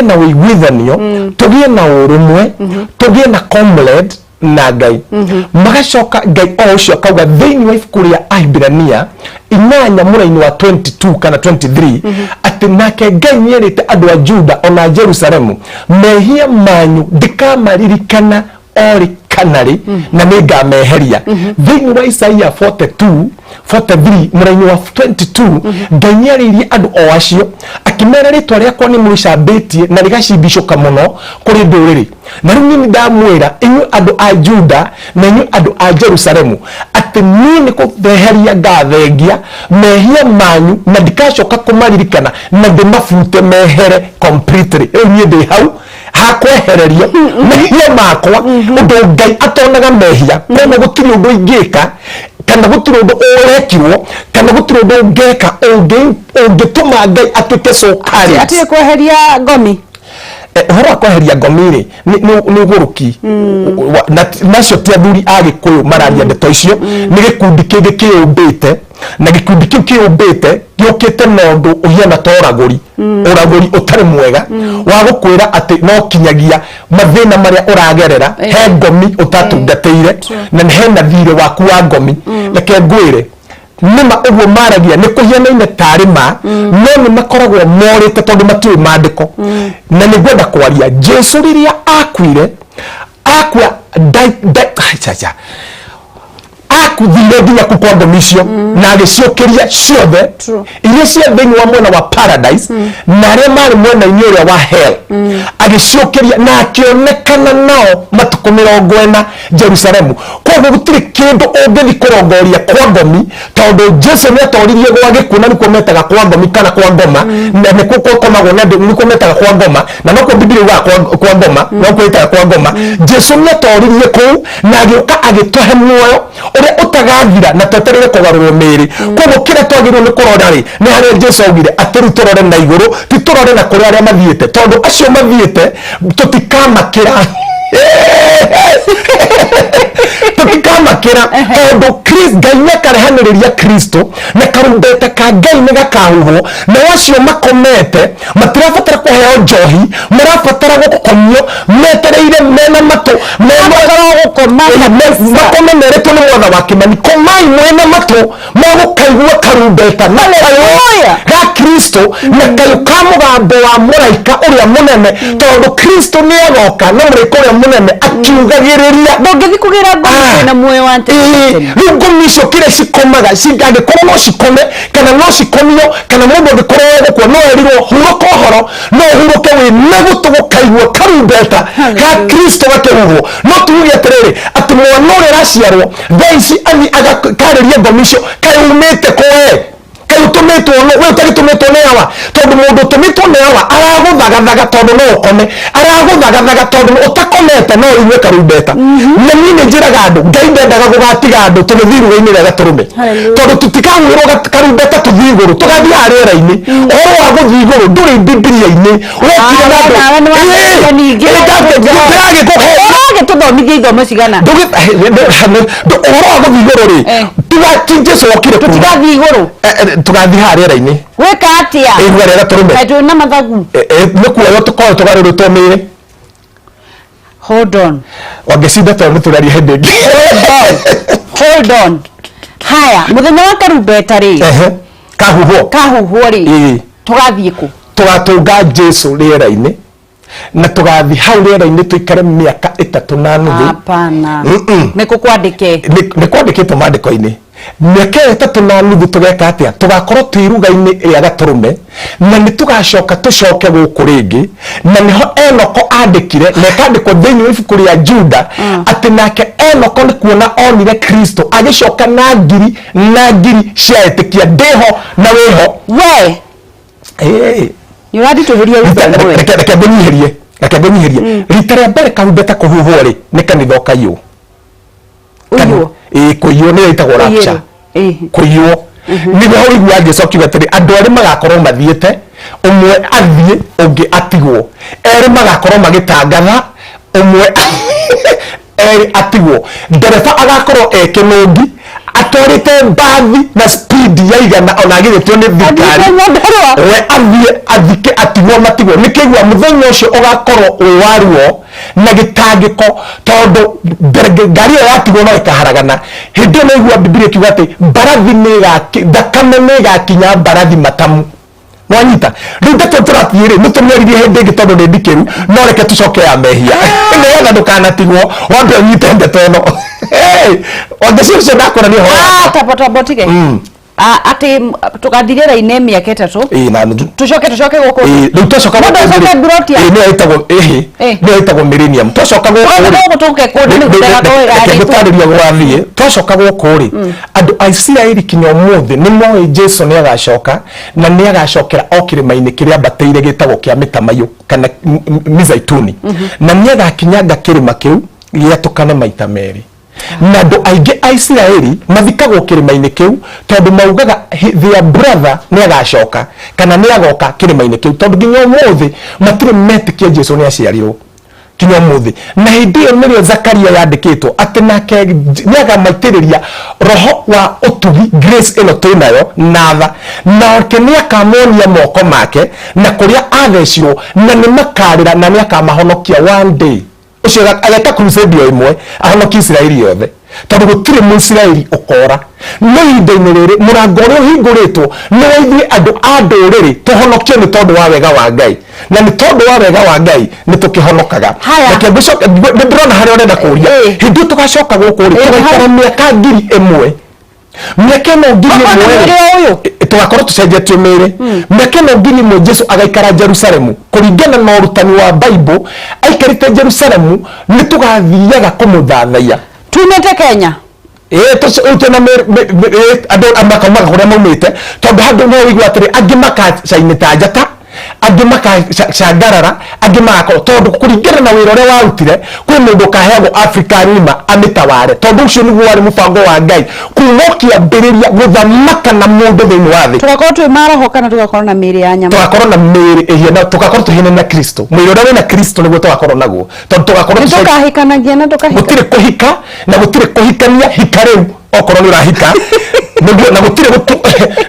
Tũgĩe na ũiguithanio, tũgĩe na ũrũmwe, tũgĩe na comrade na Ngai. Magacoka Ngai o ũcio akauga thĩinĩ wa ibuku rĩa Ahibirania 8 mũraini wa 22 kana 23 atĩ nake Ngai nĩerĩte andũ a Juda ona Jerusalemu, mehia manyu ndikamaririkana orĩ kana rĩ, na nĩ ngameheria. Thĩinĩ wa Isaia 42 43 mũraini wa 22, Ngai nĩarĩirie andũ o acio akĩmera, rĩtwa rĩakwa nĩ mũrĩcambĩtie na rĩgacimbicũka mũno kũrĩ ndũrĩrĩ, na rĩu niĩ ndamwĩra inyuĩ andũ a Juda na inyuĩ andũ a Jerusalemu atĩ niĩ nĩ kũtheheria ngathengia mehia manyu na ndikacoka kũmaririkana na ndĩmabute mehere completely. Rĩu niĩ ndĩ hau hakwehererio mehia makwa, ũndũ Ngai atonaga mehia. Koguo gũtirĩ ũndũ ingĩka kana gũtirĩ ũndũ ũrekirwo kana gũtirĩ ũndũ ũngĩka ũngĩtũma Ngai atuĩke so callous. Atige kweheria ngomi. Ũhoro wa kweheria ngomi rĩ, nĩ ũgũrũki. Nacio ti athuri a Gĩkũyũ mararia ndeto icio, nĩ gĩkundi kĩngĩ kĩyũmbĩte, na gĩkundi kĩu kĩyũmbĩte gĩũkĩte na ũndũ ũhiana ta ũragũri, ũragũri ũtarĩ mwega wa gũkwĩra atĩ no kinyagia mathĩna marĩa ũragerera he ngomi ũtatungatĩire na hena thirĩ waku wa ngomi. Reke ngwĩre, nĩma ũguo maragia nĩ kũhianaine tarĩ ma, no nĩ makoragwo morĩte tondũ matiũĩ maandĩko. Na nĩ ngwenda kwaria Jesu rĩrĩa akuire, akua ai, cha, cha. Akuthire nginya kũ kwa ngomi icio na agĩciũkĩria ciothe iria cia thĩinĩ wa mwena wa paradise na arĩa marĩ mwena-inĩ ũrĩa wa hell, agĩciũkĩria na akĩonekana nao matukũ 40 Jerusalemu. Koguo gũtirĩ kĩndũ ũngĩthi kũrongoria kwa ngomi, tondũ Jesu nĩ atoririe gwa gĩkuũ, na nĩkuo metaga kwa ngomi kana kwa ngoma, na nĩkuo gũkomagwo na andũ, nĩkuo metaga kwa ngoma, na nokuo Bibilia yugaga kwa ngoma, nokuo ĩtaga kwa ngoma. Jesu nĩ atoririe kũu na agĩũka agĩtũhe muoyo ũrĩa ũtagathira na twetereire kũgarũrwo mĩĩrĩ. Koguo kĩrĩa twagĩrĩirwo nĩ kũrora rĩ, nĩ harĩa Jesu augire atĩ rĩu tũrore na igũrũ, ti tũrore na kũrĩa arĩa mathiĩte, tondũ acio mathiĩte tũtikamakĩra, tũtikamakĩra, tondũ Ngai nĩ akarehanĩrĩria Kristo na karumbeta ka Ngai nĩ gakahuhwo, nao acio makomete matirabatara kũheo njohi, marabatara gũkomio metereire mena matũ Marabatara gũkoma kabisa. Makome meretwo nĩ mwatha wa Kĩmani, komai mwĩna matũ magũkaigua karumbeta na kayũ Hallelujah. ga Kristo na kayũ ka mũgambo wa mũraika ũrĩa mũnene, tondũ Kristo nĩ agoka na mũraika ũrĩa mũnene akiugagĩrĩria. Ndũngĩthiĩ kũgĩra ngomi kwĩna muoyo wa tene na tene. Rĩu ngomi icio kĩrĩa cikomaga, angĩkorwo no cikome kana no cikomio, kana mũndũ angĩkorwo egũkua no erirwo hurũka ũhoro, no ũhurũke wĩ na gũtũ gũkaigua karumbeta ga Kristo gakĩhuhwo. No tuge atĩrĩrĩ, atĩ mwana ũrĩa ũraciarwo thaa ici athi agakarĩria ngomi icio, kaĩ umĩte kũe, kaĩ ũtũmĩtwo nũ? We ũtagĩtũmĩtwo nĩ awa, tondũ mũndũ ũtũmĩtwo nĩ awa aragũthagathaga tondũ no ũkome, aragũthagathaga tondũ ũtakomete no ũigue karumbeta. Na niĩ nĩ njĩraga andũ, Ngai ndendaga gũgatiga andũ tũgĩthiĩ iruga-inĩ rĩa Gatũrũme. Hallelujah. Tondũ tũtikahuhĩrwo karumbeta tũthiĩ igũrũ, tũgathiĩ haha rĩera-inĩ. Ũhoro wa gũthiĩ igũrũ ndũrĩ Bibilia-inĩ, wokire na andũ. Nawe nĩ wambĩrĩria ningĩ. Ndĩragĩkũhe. Ũragĩtũthomithia ithomo cigana? Ũhoro wa gũthiĩ igũrũ rĩ, ti Jesu wokire kuga. Tũtigathiĩ igũrũ. Tũgathiĩ haha rĩera-inĩ. Gwĩka atĩa? Iruga rĩa Gatũrũme. Kaĩ twĩ na mathagu? Nĩ kuoywo tũkorwo tũgarũrĩtwo mĩĩrĩ. Hold on. Wangeci, ndeto nĩ tũraria hĩndĩ ĩngĩ. Hold on. Haya, mũthenya wa karumbeta rĩ, Ehe, kahuhwo, kahuhwo rĩ, tũgathiĩ kũ? Tũgatũnga Jesu rĩera-inĩ na tũgathiĩ hau rĩera-inĩ tũikare mĩaka 3.5. Hapana. Mm-mm. Nĩ kũ kwandĩke? Nĩ kwandĩkĩtwo maandĩko-inĩ. Mĩaka ĩyo 3.5 tũgeka atĩa? Tũgakorwo twĩ iruga-inĩ rĩa Gatũrũme na nĩ tũgacoka tũcoke gũkũ rĩngĩ, na nĩho Enoko andĩkire na ĩkandĩkwo thĩinĩ wa ibuku rĩa Juda atĩ nake Enoko nĩ kuona onire Kristo agĩcoka na ngiri na ngiri cia etĩkia. Ndĩho na wĩho. We. Ĩĩ. Nĩ ũranditũhĩria gĩthomo we. Reke ngũnyihĩrie, reke ngũnyihĩrie. Rita rĩa mbere karumbeta kũhuhwo rĩ, nĩ kanitha ũkaiywo. Ũiywo? Ĩĩ, kũiywo nĩyo ĩtagwo rapture. Kũiywo nĩguo ũigua Jesu akiuga atĩrĩ, andũ arĩa magakorwo mathiĩte, ũmwe athiĩ ũngĩ atigwo, erĩ magakorwo magĩtangatha, ũmwe erĩ atigwo, ndereba agakorwo e kĩnũngi. Atwarĩte mbathi na speed ya 100 ona agirĩtio nĩ thirikari. Athiĩte Nyandarua. We athiĩ athike atigwo matigwo nĩkĩgua mũthenya ũcio ũgakorwo wĩ wa ruo na gĩtangĩko, tondũ ngari ĩyo yatigwo no ĩkaharagana. Hĩndĩ ĩyo naigua Bibilia ĩkiuga atĩ mbarathi nĩ thakame nĩ ĩgakinya mbarathi matamu. Nwanyita rĩu ndeto tũrathiĩ rĩ, nĩ tũmĩaririe hĩndĩ ĩngĩ tondũ nĩ ndikĩru, no reke tũcoke ya mehia nĩgetha ndũkanatigwo, wambe ũnyite ndeto ĩno. Hey, onge cio ndakwĩra nĩ ũhoro Ah, wakwa. tabo tabo tige. Ah, atĩ tũgathiĩ rĩera-inĩ mĩaka 3. Ĩĩ, na nuthu. Tũcoke gũkũ. Ĩĩ, rĩu twacoka Mũndũ gũkũ acoke rĩ, mburoti ĩĩ, nĩyo ĩtagwo ĩhĩ, Ĩĩ. nĩyo ĩtagwo millennium. Twacoka gũkũ Tũgoka rĩ, gũkũ tũke kũndũ nĩ gũtega reke ngũtarĩrie gwathiĩ. Twacoka gũkũ rĩ, andũ a Isiraeli kinya ũmũthĩ nĩ moĩ Jesu nĩ agacoka, na nĩ agacokera o kĩrĩma-inĩ kĩrĩa ambatĩire gĩtagwo kĩa mĩtamaiyũ kana mizaituni, na nĩ agakinyanga kĩrĩma kĩu gĩatũkane maita merĩ. Na andũ aingĩ a Isiraeli mathikagwo kĩrĩma-inĩ kĩu tondũ maugaga their brother nĩ agacoka kana nĩ agoka kĩrĩma-inĩ kĩu, tondũ nginya ũmũthĩ matirĩ metĩkia Jesu nĩ aciarirwo kinya ũmũthĩ. Na hĩndĩ ĩyo nĩrĩo Zakaria yandĩkĩtwo atĩ nake nĩ akamaitĩrĩria roho wa ũtugi, grace ĩno twĩnayo na tha, nake nĩ akamonia moko make na kũrĩa athecirwo, na nĩ makarĩra, na nĩ akamahonokia one day. Ũcio ageka crusade o ĩmwe ahonokie Isiraeli yothe, tondũ gũtirĩ Mũisiraeli ũkora. No ihinda-inĩ rĩrĩ mũrango ũrĩa ũhingũrĩtwo nĩ wa ithuĩ andũ a ndũrĩrĩ tũhonokio nĩ tondũ wa wega wa Ngai, na nĩ tondũ wa wega wa Ngai nĩ tũkĩhonokaga. Haya. Reke ngũcoke, nĩ ndĩrona harĩa ũrenda kũria. Hĩndĩ ĩyo tũgacoka gũkũ rĩ, tũgaikara mĩaka 1000. Mĩaka ĩno ngiri Okorwo ĩmwe mwĩrĩ rĩ, o ũyũ. Tũgakorwo tũcenjetio mĩĩrĩ. Mĩaka ĩno 1000 Jesu agaikara Jerusalemu kũringana na ũrutani wa Bible. Aikarĩte Jerusalemu nĩ tũgathiaga kũmũthathaiya tumĩte Kenya. Ĩĩ, rĩu twĩna andũ makaumaga kũrĩa maumĩte, tondũ handũ no ũigua atĩrĩ, angĩ makacainĩ ta njata, angĩ makacangarara, angĩ magakorwo, tondũ kũringana na wĩra ũrĩa warutire, kwĩ mũndũ ũkaheagwo Afrika ng'ima amĩtaware, tondũ ũcio nĩguo warĩ mũbango wa Ngai kuma ũkĩambĩrĩria gũthamaka na mũndũ thĩinĩ wa thĩ. Tũgakorwo twĩ maroho kana tũgakorwo na mĩĩrĩ ya nyama? Tũgakorwo na mĩĩrĩ ĩhiana, tũgakorwo tũhiana na Kristo. Mwĩrĩ ũrĩa wĩna Kristo nĩguo tũgakorwo naguo, tondũ tũgakorwo Nĩ tũkahikanagia na tũkahika? Gũtirĩ kũhika na gũtirĩ kũhikania. Hika rĩu okorwo nĩ ũrahika nĩguo, na gũtirĩ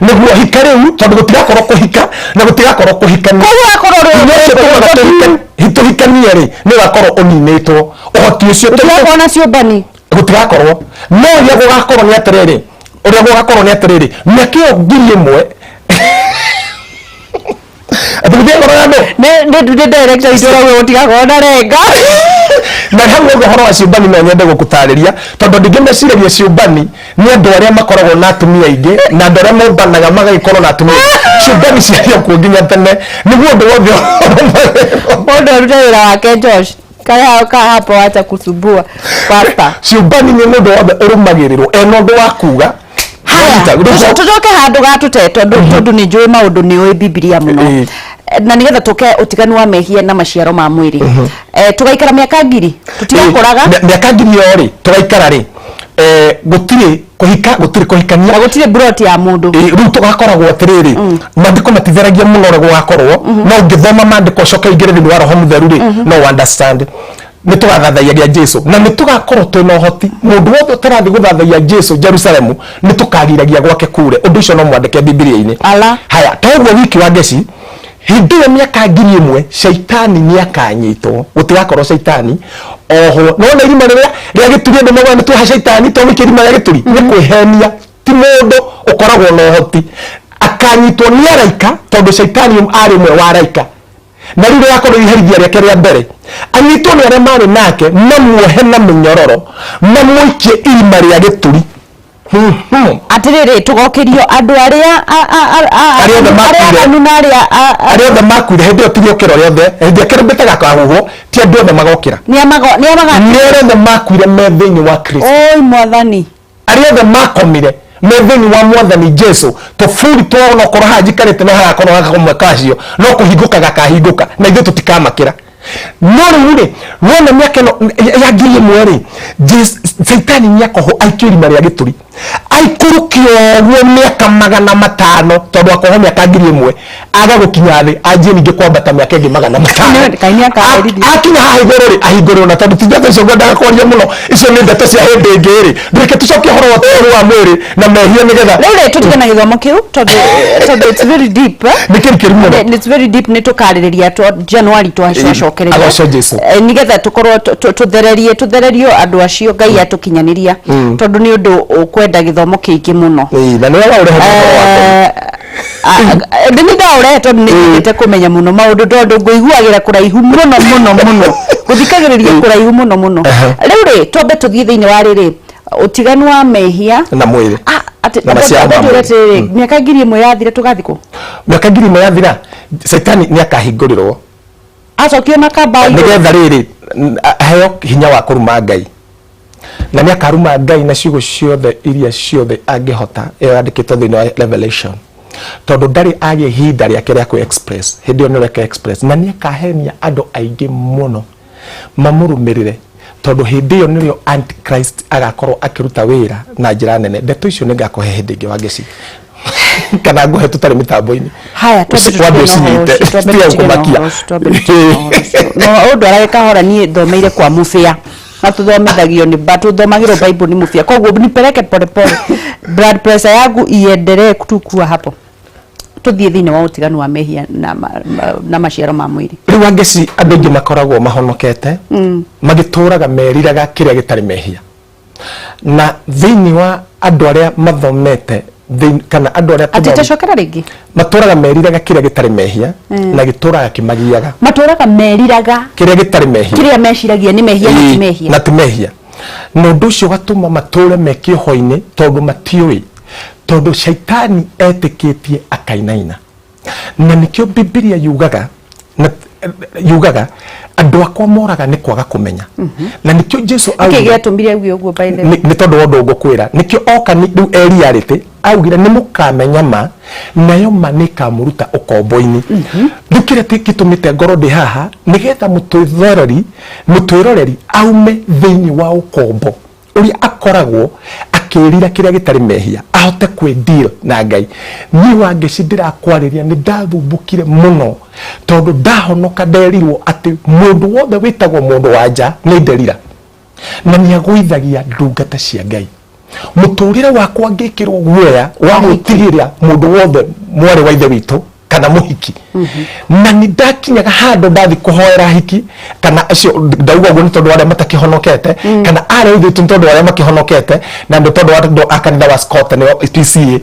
nĩguo hika rĩu, tondũ gũtigakorwo kũhika na gũtigakorwo kũhikania. Koguo akorwo rĩ- Hinya ũcio tũgaga tũhikanie rĩ, nĩ ũgakorwo ũninĩtwo ũhoti ũcio tondũ- Tũtigakorwo na ciũmbani. Gũtigakorwo. No ũrĩa gũgakorwo nĩ atĩrĩrĩ, ũrĩa gũgakorwo nĩ atĩrĩrĩ, mĩaka ĩyo 1000 atĩ gũtigakorwo na andũ. Nĩ director itũ ũrauga gũtigakorwo na renga. Na hau ũguo ũhoro wa ciũmbani no nyende gũkũtarĩria, tondũ andũ aingĩ meciragia ciũmbani nĩ andũ arĩa makoragwo na atumia aingĩ na andũ arĩa mombanaga magagĩkorwo na atumia aingĩ. Ciũmbani ciarĩ o kuo nginya tene, nĩguo ũndũ wothe. Mũndũ arute wĩra wake. Josh, kaa kaa hapo, acha kusumbua pastor. Ciũmbani nĩ mũndũ wothe ũrũmagĩrĩrwo ena ũndũ wa kuga. Haya, tũcoke handũ gatũte, tondũ nĩ njũĩ maũndũ, nĩ ũĩ Bibilia mũno. Na nĩgetha tũke ũtiganu wa mehia na maciaro ma mwĩrĩ. Tũgaikara mĩaka 1000 tũtigakũraga? Mĩaka 1000 ĩyo rĩ tũgaikara rĩ, gũtirĩ kũhika, gũtirĩ kũhikania. Na gũtirĩ mburoti ya mũndũ. Ĩĩ, rĩu tũgakoragwo atĩrĩrĩ, maandĩko matitheragia mũno ũrĩa gũgakorwo, no ũngĩthoma maandĩko ũcoke ũingĩre thĩinĩ wa roho mũtheru rĩ, no understand. Nĩ tũgathathayagia Jesu na nĩ tũgakorwo twĩna ũhoti. Mũndũ wothe ũtarathiĩ gũthathaiya Jesu Jerusalemu, nĩ tũkagiragia gwake kure. Ũndũ ũcio no mwandĩke Bibilia-inĩ. Ala. Haya, toguo wiki wa ngeci, hĩndĩ ĩyo mĩaka 1000 caitani nĩ akanyitwo, gũtigakorwo caitani oho. Nona irima rĩrĩa rĩa gĩturi, andũ maugaga nĩ tuoha caitani, twamũikia irima rĩa gĩturi, nĩ kwĩhenia. Ti mũndũ ũkoragwo na ũhoti, akanyitwo nĩ araika, tondũ caitani arĩ ũmwe wa araika, na rĩu rĩgakorwo iherithia rĩake rĩa mbere, anyitwo nĩ arĩa marĩ nake, mamuohe na mĩnyororo, mamũikie irima rĩa gĩturi. Atĩrĩrĩ, tũgokĩrio andũ arĩa Arĩa othe arĩa makuire. aganu na arĩa Arĩa othe makuire hĩndĩ ĩyo, ti rĩũkĩro rĩothe. Hĩndĩ ĩrĩa kĩrumbeta gakahuhwo, ti andũ othe magokĩra. Nĩ amaga Nĩ arĩa othe makuire me thĩinĩ wa Kristo. Oi Mwathani. Arĩa othe makomire me thĩinĩ wa Mwathani Jesu. Tũburi twao onokorwo haha njikarĩte no hagakorwo gakamwe kacio no kũhingũka gakahingũka, na ithuĩ tũtikamakĩra. No rĩu rĩ, wona mĩaka ĩno ya 1000 rĩ, Caitani nĩ akohwo aikio irima rĩa gĩturi, aikũrũkio ũguo mĩaka 500, tondũ akohwo mĩaka 1000, aga gũkinya thĩ, anjie ningĩ kwambata mĩaka ĩngĩ 500. Ngai nĩ akaherithia. Akinya haha igũrũ rĩ, ahingũrwo, na tondũ ti ndeto icio ngwendaga kwaria mũno, icio nĩ ndeto cia hĩndĩ ĩngĩ rĩ, reke tũcokie ũhoro wa ũtũũro wa mwĩrĩ na mehia nĩgetha Rĩu rĩ, tũtige na gĩthomo kĩu tondũ it's very deep, eh? Nĩ kĩrikĩru mũno. It's very deep, nĩ tũkarĩrĩria January twacokereria. Agocwo Jesu. Nĩgetha tũkorwo tũthererio andũ acio Ngai atũkinyanĩria, tondũ nĩ ũndũ ũkwenda gĩthomo kĩingĩ mũno. Ĩĩ, na nĩwe waũrehe ũhoro wa Ngai. Nĩ ndaũrehe tondũ nĩ nyendete kũmenya mũno maũndũ, tondũ ngũiguagĩra kũraihu mũno mũno mũno, gũthikagĩrĩria kũraihu mũno mũno. Rĩu rĩ, twambe tũthiĩ thĩinĩ wa rĩrĩ, ũtiganu wa mehia na mwĩrĩ. Ah, atĩ Na maciaro ma twĩre mwĩrĩ. atĩrĩrĩ, mĩaka 1000 yathira tũgathiĩ kũ? Mĩaka 1000 yathira, Caitani nĩ akahingũrĩrwo Acokio na kamba igũrũ. Nĩgetha rĩrĩ aheo hinya wa kũruma Ngai, na nĩ akaruma Ngai na ciugo ciothe iria ciothe angĩhota, ĩyo yandĩkĩtwo thĩinĩ wa Revelation, tondũ ndarĩ agĩa ihinda rĩake rĩa kwĩ express. Hĩndĩ ĩyo nĩ reke express, na nĩ akahenia andũ aingĩ mũno mamũrũmĩrĩre, tondũ hĩndĩ ĩyo nĩrĩo Antichrist agakorwo akĩruta wĩra na njĩra nene. Ndeto icio nĩ ngakũhe hĩndĩ ĩngĩ, Wangeci, kana ngũhe tũtarĩ mĩtambo-inĩ. Haya, twambe Wambe tũtige na ũhoro ũcinyite. ũcio, twambe Tiga tũtige na gũkũmakia. ũhoro ũcio, twambe tũtige na ũhoro ũcio. No ũndwarage kahora, niĩ thomeire kwa mũbĩa na tuthomithagio nĩ ba tuthomagĩrwo Bible nĩ mũbĩa, koguo nipeleke pole pole, blood pressure yangu iendelee tu kuwa hapo. Tuthiĩ thĩinĩ wa ũtiganu wa mehia na maciaro ma mwĩrĩ. Rĩu Wangeci, andũ aingĩ makoragwo mahonokete magĩtũraga meriraga kĩrĩa gĩtarĩ mehia, na thĩinĩ wa andũ arĩa mathomete kana andũ arĩa Atĩ tacokera rĩngĩ. Matũraga meriraga kĩrĩa gĩtarĩ mehia na gĩtũraga kĩmagiaga. Matũraga meriraga kĩrĩa gĩtarĩ mehia, kĩrĩa meciragia nĩ mehia na ti mehia. Na ti mehia, na ũndũ ũcio ũgatũma matũre me kĩoho-inĩ, tondũ matiũĩ, tondũ caitani etĩkĩtie akainaina. Na nĩkĩo Bibilia yugaga, na yugaga andũ akwa moraga nĩ kwaga kũmenya, na nĩkĩo Jesu Nĩkĩ augire gĩatũmire auge ũguo, by the way? Nĩ tondũ wa ũndũ ngũkwĩra, nĩkĩo oka rĩu e reality augire nĩ mũkamenya ma, nayo ma nĩ ĩkamũruta ũkombo-inĩ. Rĩu kĩrĩa gĩtũmĩte ngorwo ndĩ haha nĩgetha mũtwĩroreri aume thĩinĩ wa ũkombo ũrĩa akoragwo akĩrira kĩrĩa gĩtarĩ mehia, ahote kwĩ deal na Ngai. Niĩ Wangeci ndĩrakwarĩria, nĩ ndathumbũkire mũno, tondũ ndahonoka nderirwo atĩ mũndũ wothe wĩtagwo mũndũ wa nja nĩ nderira na nĩ agũithagia ndungata cia Ngai. Mũtũrĩre wakwa ngĩkĩrwo guoya wa gwĩtigĩra mũndũ wothe mwarĩ wa ithe witũ kana mũhiki, na nĩ ndakinyaga handũ ndathi kũhoera hiki kana acio, ndauga ũguo nĩ tondũ wa arĩa matakĩhonokete, kana arĩa ithe witũ nĩ tondũ wa arĩa makĩhonokete, na nĩ tondũ wa andũ a kanitha wa Scott nĩo PCA.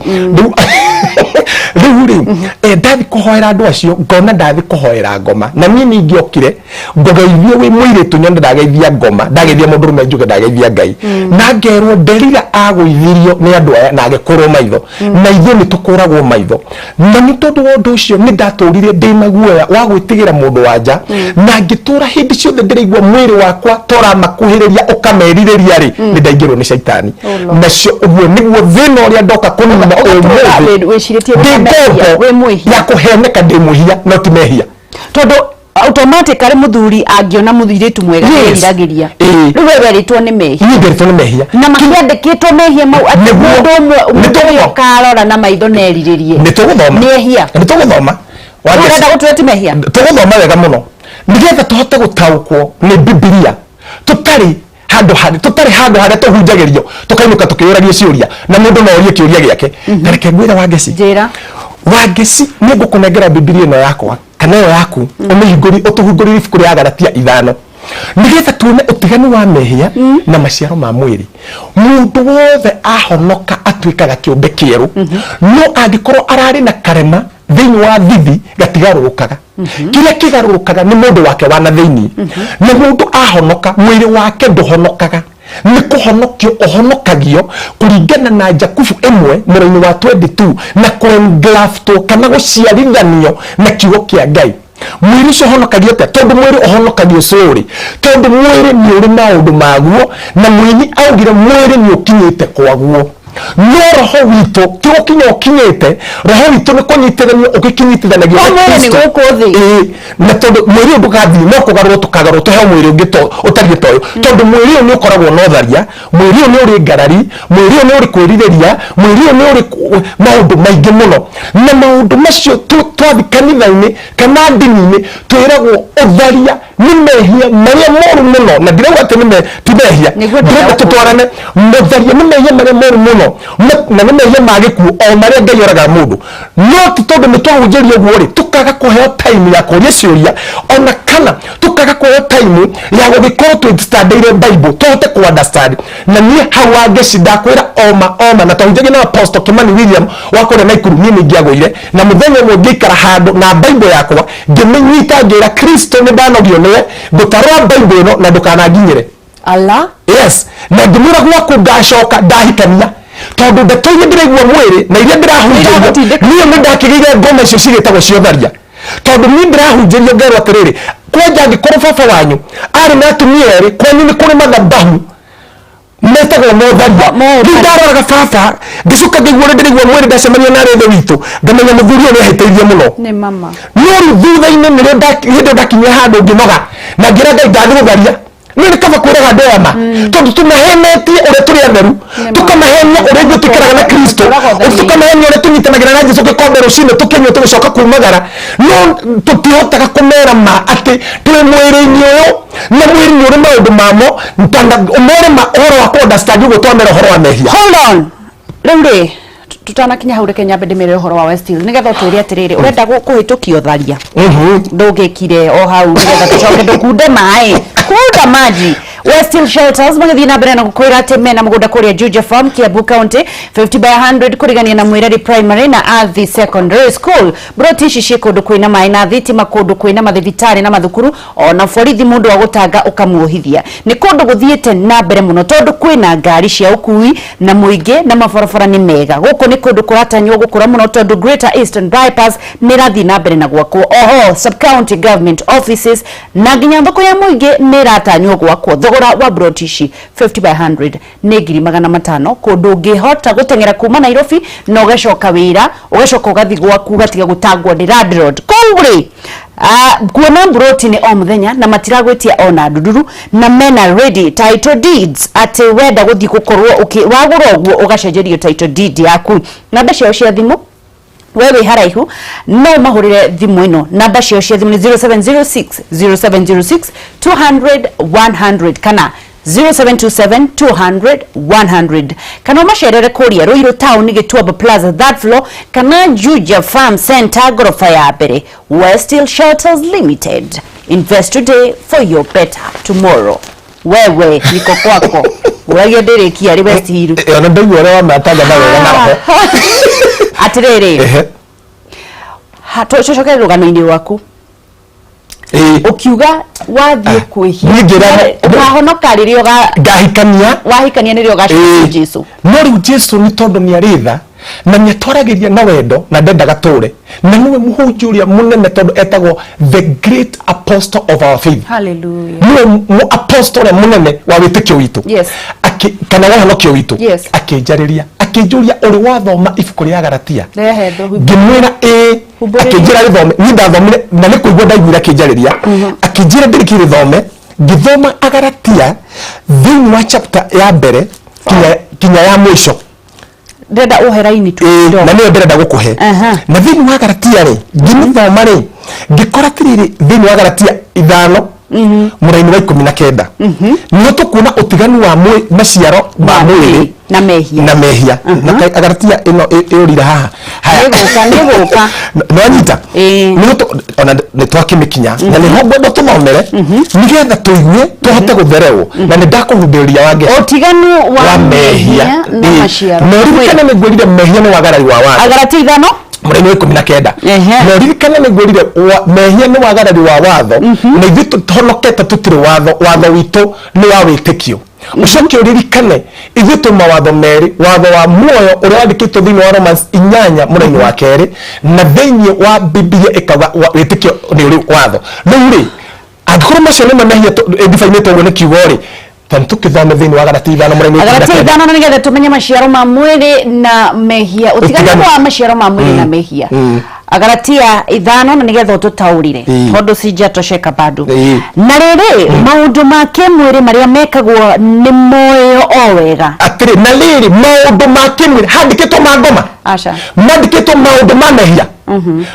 Rĩu rĩ, ndathi kũhoera andũ acio, ngona ndathi kũhoera ngoma, na niĩ ningĩokire ngũgeithie wĩ mũirĩtu, nyone ndageithia ngoma, ndageithia mũndũrũme njuge ndageithia Ngai, na ngerwo nderira agũithirio nĩ andũ aya na agĩkũrwo maitho, na ithuĩ nĩ tũkũragwo maitho. Na nĩ tondũ wa ũndũ ũcio nĩ ndatũrire ndĩna guoya wa gwĩtigĩra mũndũ wa nja, na ngĩtũra hĩndĩ ciothe ndĩraigua mwĩrĩ wakwa toramakuhĩrĩria ũkamerirĩria rĩ, nĩ ndaingĩrwo nĩ caitani. Nacio ũguo nĩguo thĩna ũrĩa ndoka kũnina Ũgatũra ũmũthĩ. Wĩcirĩtie ndĩ wĩna mehia, ngombo wĩ mwĩhia. Ya kũheneka ndĩ mwĩhia, no ti mehia. Tondũ automatically mũthuri angĩona mũirĩtu mwega nĩeriragĩria. Rĩu we werĩtwo nĩ mehia. Niĩ nderitwo nĩ mehia. Na makĩandĩkĩtwo mehia mau atĩ mũndũ ũmwe Nĩ mũndũ ũyũ ũkarora na maitho na erirĩrie nĩ tũgũthoma. Nĩ ehia. Nĩ tũgũthoma. Ũrenda gũtwĩra ti mehia? Tũgũthoma wega mũno nĩgetha tũhote gũtaũkwo nĩ Bibilia, tũtarĩ handũ harĩ tũtarĩ handũ harĩa tũhunjagĩrio tũkainũka tũkĩyũragia ciũria, na mũndũ no orie kĩũria gĩake. Ta reke ngwĩre, Wangeci. Njĩra. Wangeci, nĩ ngũkũnengera Bibilia ĩno yakwa kana ĩyo yaku, ũmĩhingũri, ũtũhingũrĩre ibuku rĩa Galatia 5, nĩgetha tuone ũtiganu wa mehia na maciaro ma mwĩrĩ. Mũndũ wothe ahonoka atuĩkaga kĩũmbe kĩerũ, no angĩkorwo ararĩ na karema thĩinĩ wa thithi, gatigarũrũkaga. Kĩrĩa kĩgarũrũkaga nĩ mũndũ wake wa na thĩinĩ. Na mũndũ ahonoka, mwĩrĩ wake ndũhonokaga, nĩ kũhonokio ũhonokagio kũringana na Jakubu 1 mũraini wa 22, na kũengraftwo kana gũciarithanio na kiugo kĩa Ngai. Mwĩrĩ ũcio ũhonokagio atĩa? Tondũ mwĩrĩ ũhonokagio slowly, tondũ mwĩrĩ nĩ ũrĩ maũndũ maguo, na mũini augire mwĩrĩ nĩ ũkinyĩte kwaguo. No roho witũ ti gũkinya ũkinyĩte, roho witũ nĩ kũnyitithanio ũgĩkinyitithanagia Kwa na mwĩrĩ nĩ Kristo. gũkũ thĩ. Ĩĩ, na tondũ mwĩrĩ ũyũ ndũgathiĩ, no kũgarũrwo tũkagarũrwo tũheo mwĩrĩ ũngĩ ũtariĩ ta ũyũ, tondũ mwĩrĩ ũyũ nĩ ũkoragwo na ũtharia, mwĩrĩ ũyũ nĩ ũrĩ ngarari, mwĩrĩ ũyũ nĩ ũrĩ kwĩrirĩria, mwĩrĩ ũyũ nĩ ũrĩ maũndũ maingĩ mũno. Na maũndũ macio twathiĩ kanitha-inĩ kana ndini-inĩ twĩragwo ũtharia nĩ mehia marĩa moru mũno, na ndirauga atĩ ti mehia, Nĩguo ndĩrenda ndĩrenda tũtwarane. Mũtharia nĩ mehia marĩa moru mũno, na nĩ mehia ma gĩkuũ o marĩa Ngai oragaga mũndũ. No ti tondũ nĩ twahunjĩrio ũguo rĩ, tũkaga kũheo time ya kũria ciũria, ona kana tũkaga kũheo time ya gũgĩkorwo twĩstandĩire Bible tũhote kũ understand. Na niĩ hau Wangeci ndakwĩra oma oma, na twahunjagia na Apostle Kimani William wa kũrĩa Naikuru, niĩ nĩ ingĩagũire na mũthenya ũmwe ngĩikara handũ na Bible yakwa ngĩmĩnyita ngĩra Kristo nĩ ndanogio nĩwe, ngũtarũra Bible ĩno na ndũkananginyĩre. Ala. Yes, na ngĩmwĩra gwaku ngacoka ndahikania, tondũ ndeto iria ndĩraigua mwĩrĩ na iria ndĩrahunjĩrio Nĩiragũtindĩka. niĩ nĩ ndakĩgĩire ngoma icio cigĩtagwo cia ũtharia, tondũ niĩ ndĩrahunjĩrio ngerwo atĩrĩrĩ, kwanja angĩkorwo baba wanyu arĩ na atumia erĩ, kwanyu nĩ kũrĩ mathabahu metagwo motharia. Rĩu ndaroraga baba ngĩcoka ngĩigua ũrĩa ndĩraigua mwĩrĩ, ndacemania na arĩa ithe witũ ngamenya mũthuri ũyũ nĩahĩtĩirie mũno. Nĩ mama. No rĩu thutha-inĩ nĩrĩo hĩndĩ ĩyo ndakinyire handũ ngĩnoga na ngĩra Ngai ndathiĩ gũtharia. Niĩ nĩ kaba kwĩraga andũ aya ma, tondũ tũmahenetie ũrĩa tũrĩ atheru, tũkamahenia ũrĩa ithuĩ tũikaraga na Kristo, Tũraga ũtheri. tũkamahenia ũrĩa tũnyitanagĩra na Jesu gĩkombe rũcinĩ tũkĩnyua tũgĩcoka kumagara, no tũtihotaga kũmera ma atĩ twĩ mwĩrĩ-inĩ ũyũ na mwĩrĩ nĩ ũrĩ maũndũ mamo, ũmere ma ũhoro wa kũ understand ũguo twamera ũhoro wa mehia. Hold on. Rĩu rĩ, tutanakinya hau, reke nyambe ndĩmere ũhoro wa West Hill nĩgetha ũtwĩre atĩrĩrĩ, ũrenda kũhĩtũkia ũtharia ndũngĩkire o hau nĩgetha tũcoke tũkunde maĩ, kunda maji. West Hill Shelters magĩthiĩ na mbere na gũkwĩra atĩ mena mũgũnda kũrĩa Juja Farm, Kiambu County, 50 by 100, kũrigania na Mwĩreri Primary na Athi Secondary School. Broti ici ciĩ kũndũ kwĩna maĩ na thitima, kũndũ kwĩna mathibitarĩ na mathukuru, ona borithi mũndũ wa gũtanga ũkamuohithia. Nĩ kũndũ gũthiĩte na mbere mũno tondũ kwĩna ngari cia ũkui na mũingĩ na mabarabara nĩ mega. Gũkũ nĩ kũndũ kũratanywo gũkũra mũno tondũ Greater Eastern Bypass nĩ ĩrathiĩ na mbere na gwakwo. Oho sub county government offices na nginya thoko ya mũingĩ nĩ ĩratanywo gwakwo. Thogora wa broti ici 50 by 100 nĩ 500,000, kũndũ ũngĩhota gũteng'era kuma Nairobi na ũgacoka wĩra, ũgacoka ũgathiĩ gwaku, ũgatiga gũtangwo nĩ landlord. Kũu rĩ, kuona mburoti nĩ o mũthenya na matiragwĩtia ona ndururu, na mena ready title deeds atĩ wenda gũthiĩ gũkorwo wagũra ũguo ũgacenjerio title deed yaku. Namba ciao cia thimũ, we wĩ haraihu no ũmahũrĩre thimũ ĩno, namba ciao cia thimũ nĩ 0706 0706 200 100 kana 0727 200 100, kana ũmacerere kũrĩa Ruiru Town, Gĩtuamba Plaza, third floor, kana Juja Farm Center, ngoroba ya mbere. West Hill Shelters Limited, invest today for your better tomorrow. Wewe niko kwako ũragia ndĩrĩkia rĩ West Hill. Ona ndaigua ũrĩa wamatangatha wega na roho. Atĩrĩrĩ, tũcoke rũgano-inĩ rwaku. Ũkiuga wathiĩ kwĩhia, Niĩ ngĩra- wahonoka rĩrĩa ngahikania, wahikania nĩrĩo ũgacokia Jesu. No rĩu Jesu nĩ tondũ nĩ arĩ tha na nĩ atwaragĩria na wendo na ndendaga tũre, na nĩwe mũhunjia ũrĩa mũnene tondũ etagwo the great apostle of our faith. Hallelujah. Nĩwe apostle ũrĩa mũnene wa wĩtĩkio witũ. Kana wa ũhonokio witũ. Akĩnjarĩria akĩnjũria, ũrĩ wathoma ibuku rĩa Galatia? Rehe ndũhu. Ngĩmwĩra ĩĩ. Humbũrĩria. Akĩnjĩra rĩthome. Niĩ ndathomire na nĩ kũigua ndaiguire akĩnjarĩria, akĩnjĩra ndĩrĩkie rĩthome. Ngĩthoma Agalatia thĩinĩ wa chapter ya mbere kinya ya mũico. Ndĩrenda ũhe raini tu kidogo. Na nĩyo ndĩrenda gũkũhe. Na thĩinĩ wa Galatia rĩ, ngĩmĩthoma rĩ, ngĩkora atĩrĩrĩ, thĩinĩ wa Galatia 5 mũraini wa 19 nĩho tũkuona ũtiganu wa maciaro ma Ma mwĩrĩ mwĩrĩ na mehia. Na mehia. Na Agalatia ĩno ĩũrire haha. Haya. Nĩgũka, nĩgũka. Nĩwanyita? Ĩĩ. Nĩho ona nĩ twakĩmĩkinya na nĩho ngwenda tũthomere nĩgetha tũigue tũhote gũthererwo, na nĩ ndakũhumbĩrĩria wange ũtiganu wa wa mehia na maciaro. Na ũririkane nĩ ngwĩrire mehia nĩ wagarari wa watho. Agalatia 5 mũraini wa 19. Na ũririkane nĩ ngwĩrire mehia nĩ wagarari wa watho, na ithuĩ tũhonokete tũtirĩ watho, watho witũ nĩ wa wĩtĩkio. Ũcoke ũririkane ithuĩ twĩ mawatho merĩ, watho wa muoyo ũrĩa wandĩkĩtwo thĩinĩ wa Romans 8 mũraini wa 2, na thĩinĩ wa Bibilia ĩkauga wĩtĩkio nĩ ũrĩ watho. Rĩu rĩ, angĩkorwo macio nĩmo mehia ĩndibainĩtwo ũguo nĩ kiugo rĩ, Ta tũkĩthome thĩinĩ wa Galatia 5 mũraini wa Agalatia 19. 5, na nĩgetha tũmenye maciaro ma mwĩrĩ na mehia, ũtiganu Ũtiganu. wa maciaro ma mwĩrĩ na mehia. Agalatia 5, na nĩgetha ũtũtaũrĩre, tondũ sijatosheka bado. Na rĩrĩ, maũndũ ma kĩmwĩrĩ marĩa mekagwo nĩ moĩo o wega. Atĩrĩ, na rĩrĩ, maũndũ ma kĩmwĩrĩ handĩkĩtwo ma ngoma? Aca. Mandĩkĩtwo maũndũ ma mehia,